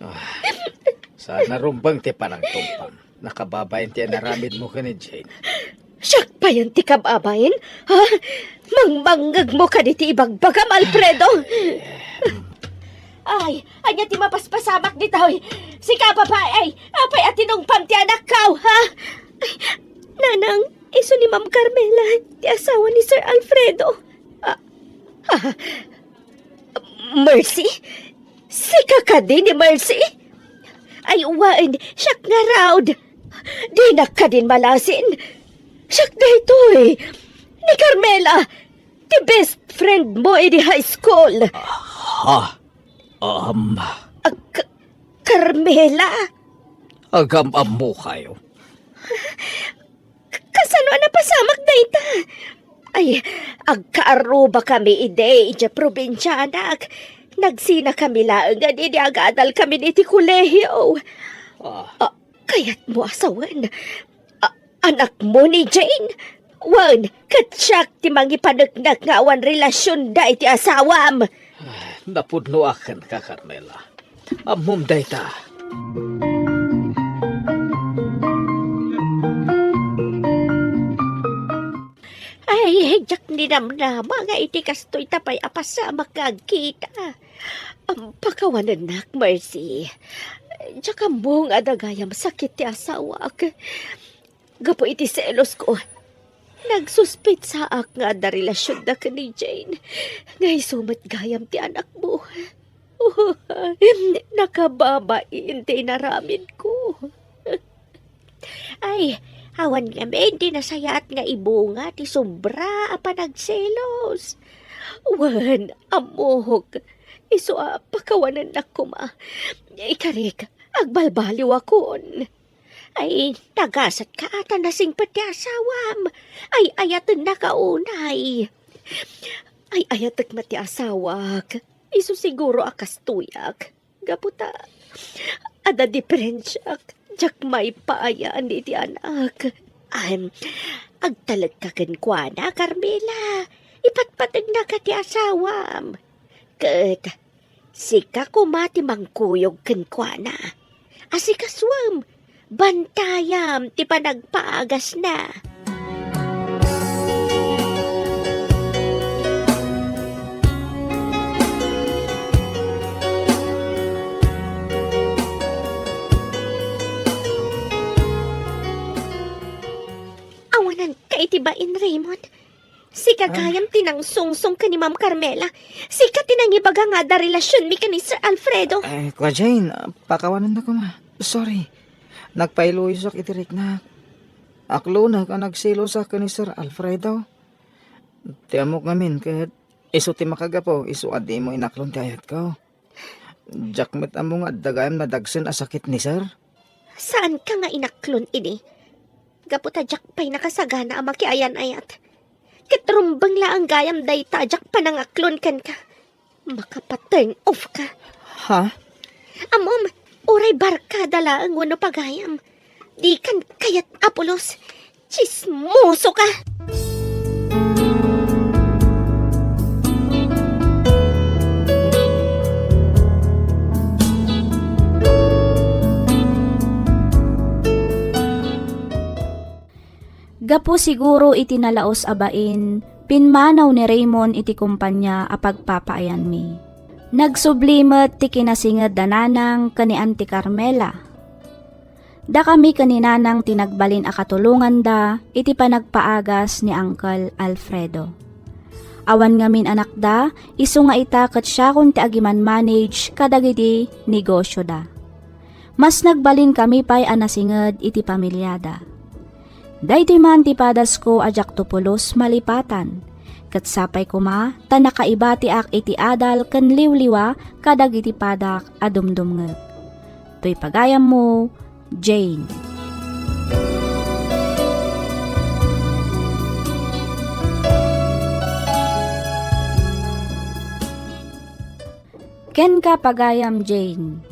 Ah, saan a rumbeng ti panangtumpam. Nakababain ti inaramidmo ken ni Jane. Siak payen ti kababain? Ha? Mangmangngegmo kadi ti ibagbagam, Alfredo? Ay, ania ti mapaspasamak ditoy? Sika, babai, apay a tinungpam ti anakko, ha? Ay, Nanang, Isu ni Ma'am Carmela, ti asawa ni Sir Alfredo. Ah, ah, Mercy? Sika kadi ni Mercy? Ay, wen, siak ngarud. Dinak kadin malasin. Siak daytoy. Ni Carmela, ti best friend mo idi high school. Ha? Um, Ah, Ka-, Carmela? Agam-ammokayo. Kasano a napasamak dayta? Ay, agkaarrubakami idi idiay probinsia, anak. Nagsinakami laeng idi agadalkami iti kolehio. Ah. Ah, kayatmo a sawen. Ah, anakmo ni Jane? Wen, ket siak ti mangipaneknek nga awan relasionda iti asawam. Napudnoak kenka, Carmela. Ammom dayta. Ay, diak ninamnama nga iti kastoy ta pay a pasamak nga agkita. Am, pakawanennak, Mercy. Diak ammo nga adda gayam sakit ti asawak. Gapu iti selosko, nagsuspetsaak nga adda relasionda ken ni Jane, nga isu met gayam ti anakmo. Nakababain ti inaramidko. Ay, awan ngamin ti nasayaat nga ibunga ti sobra a panagselos. Wen, ammok, isu a pakawanennak koma. Ikarik, agbalbaliwakon. Ay, nagasatka ta nasingpet ti asawam. Ay-ayatennaka unay. Ay-ayatek met ti asawak. Isu siguro a kastoyak. Gapu ta, adda diperensiak. Diak maipaayan iti anak. Am, agtalekka kenkuana, Carmela. Ipatpategnaka ti asawam. Ket sika koma ti mangkuyog kenkuana. Asikasuem, bantayam ti panagpaagasna. Awananka iti bain, Raymond. Sika gayam ti nangsungsong ken ni Ma'am Carmela. Sika ti nangibaga nga adda relasionmi ken ni Sir Alfredo. Eh, Kua Jane, ah, pakawanennak koma. Sorry. Nagpailuyosak iti riknak. Aklonek a nagselosak ken ni Sir Alfredo. Ti ammok ngamin ket isu ti makagapu, isu a dimo inaklon ti ayatko. Diak met ammo nga adda gayam nadagsen a sakit ni Sir. Saanka nga inaklon idi? Gapu ta diak pay nakasagana a makiayan-ayat. Ket rumbeng laeng gayam dayta a diak panangaklon kenka. Makapa-turn off ka. Ha? Ammom, uray barkada laeng wenno pagayam. Dikan kayat a pulos. Tsismoso ka! Gapu siguro iti nalaus a bain, pimmanaw ni Raymond iti kompania a pagpapaayanmi. Nagsubli met ti kinasinged da Nanang ken ni Auntie Carmela. Dakami ken ni Nanang ti nagbalin a katulonganda iti panagpaagas ni Uncle Alfredo. Awan ngamin anakda, isu nga ita ket siakon ti agiman-manage kadagiti negosioda. Mas nagbalinkami pay a nasinged iti pamiliada. Daytoy man ti padasko a diakto pulos malipatan, ket sapay koma ta nakaibatiak iti adal ken liwliwa kadagiti padak a dumdumngeg. Toy pagayammo, Jane. Kenka, pagayam Jane.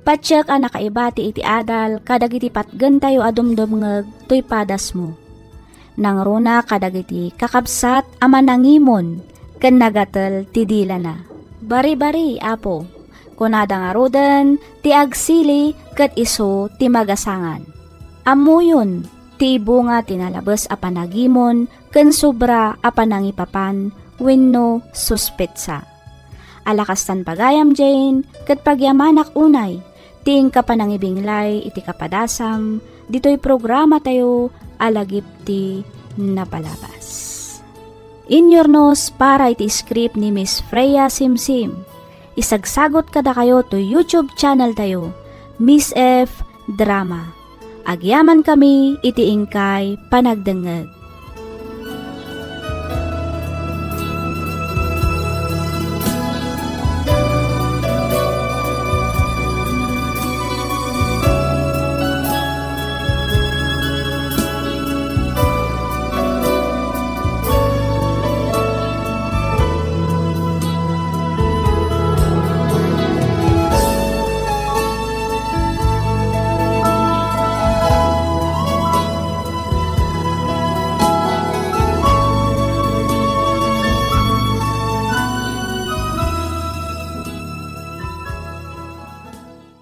Patiek a nakaibati iti adal kadagiti patgentayo a dumdumngeg toy padasmo. Nangruna kadagiti kakabsat a manangimon ken nagatel ti dilana. Baribari, Apo, kunada ngaruden ti agsili ket isu ti magasangan. Ammoyon ti ibunga ti nalabes a panagimon ken sobra a panangipapan wenno suspetsa. Ala kastan pagayam Jane, ket pagyamanak unay ti inka panangibinglay iti kapadasam ditoy programatayo a lagip ti napalabas. Inyurnos para iti script ni Miss Freya Simsim. Isagsagot kadakayo to YouTube channel tayo, Miss F Drama. Agyaman kami iti inkay panagdengngeg.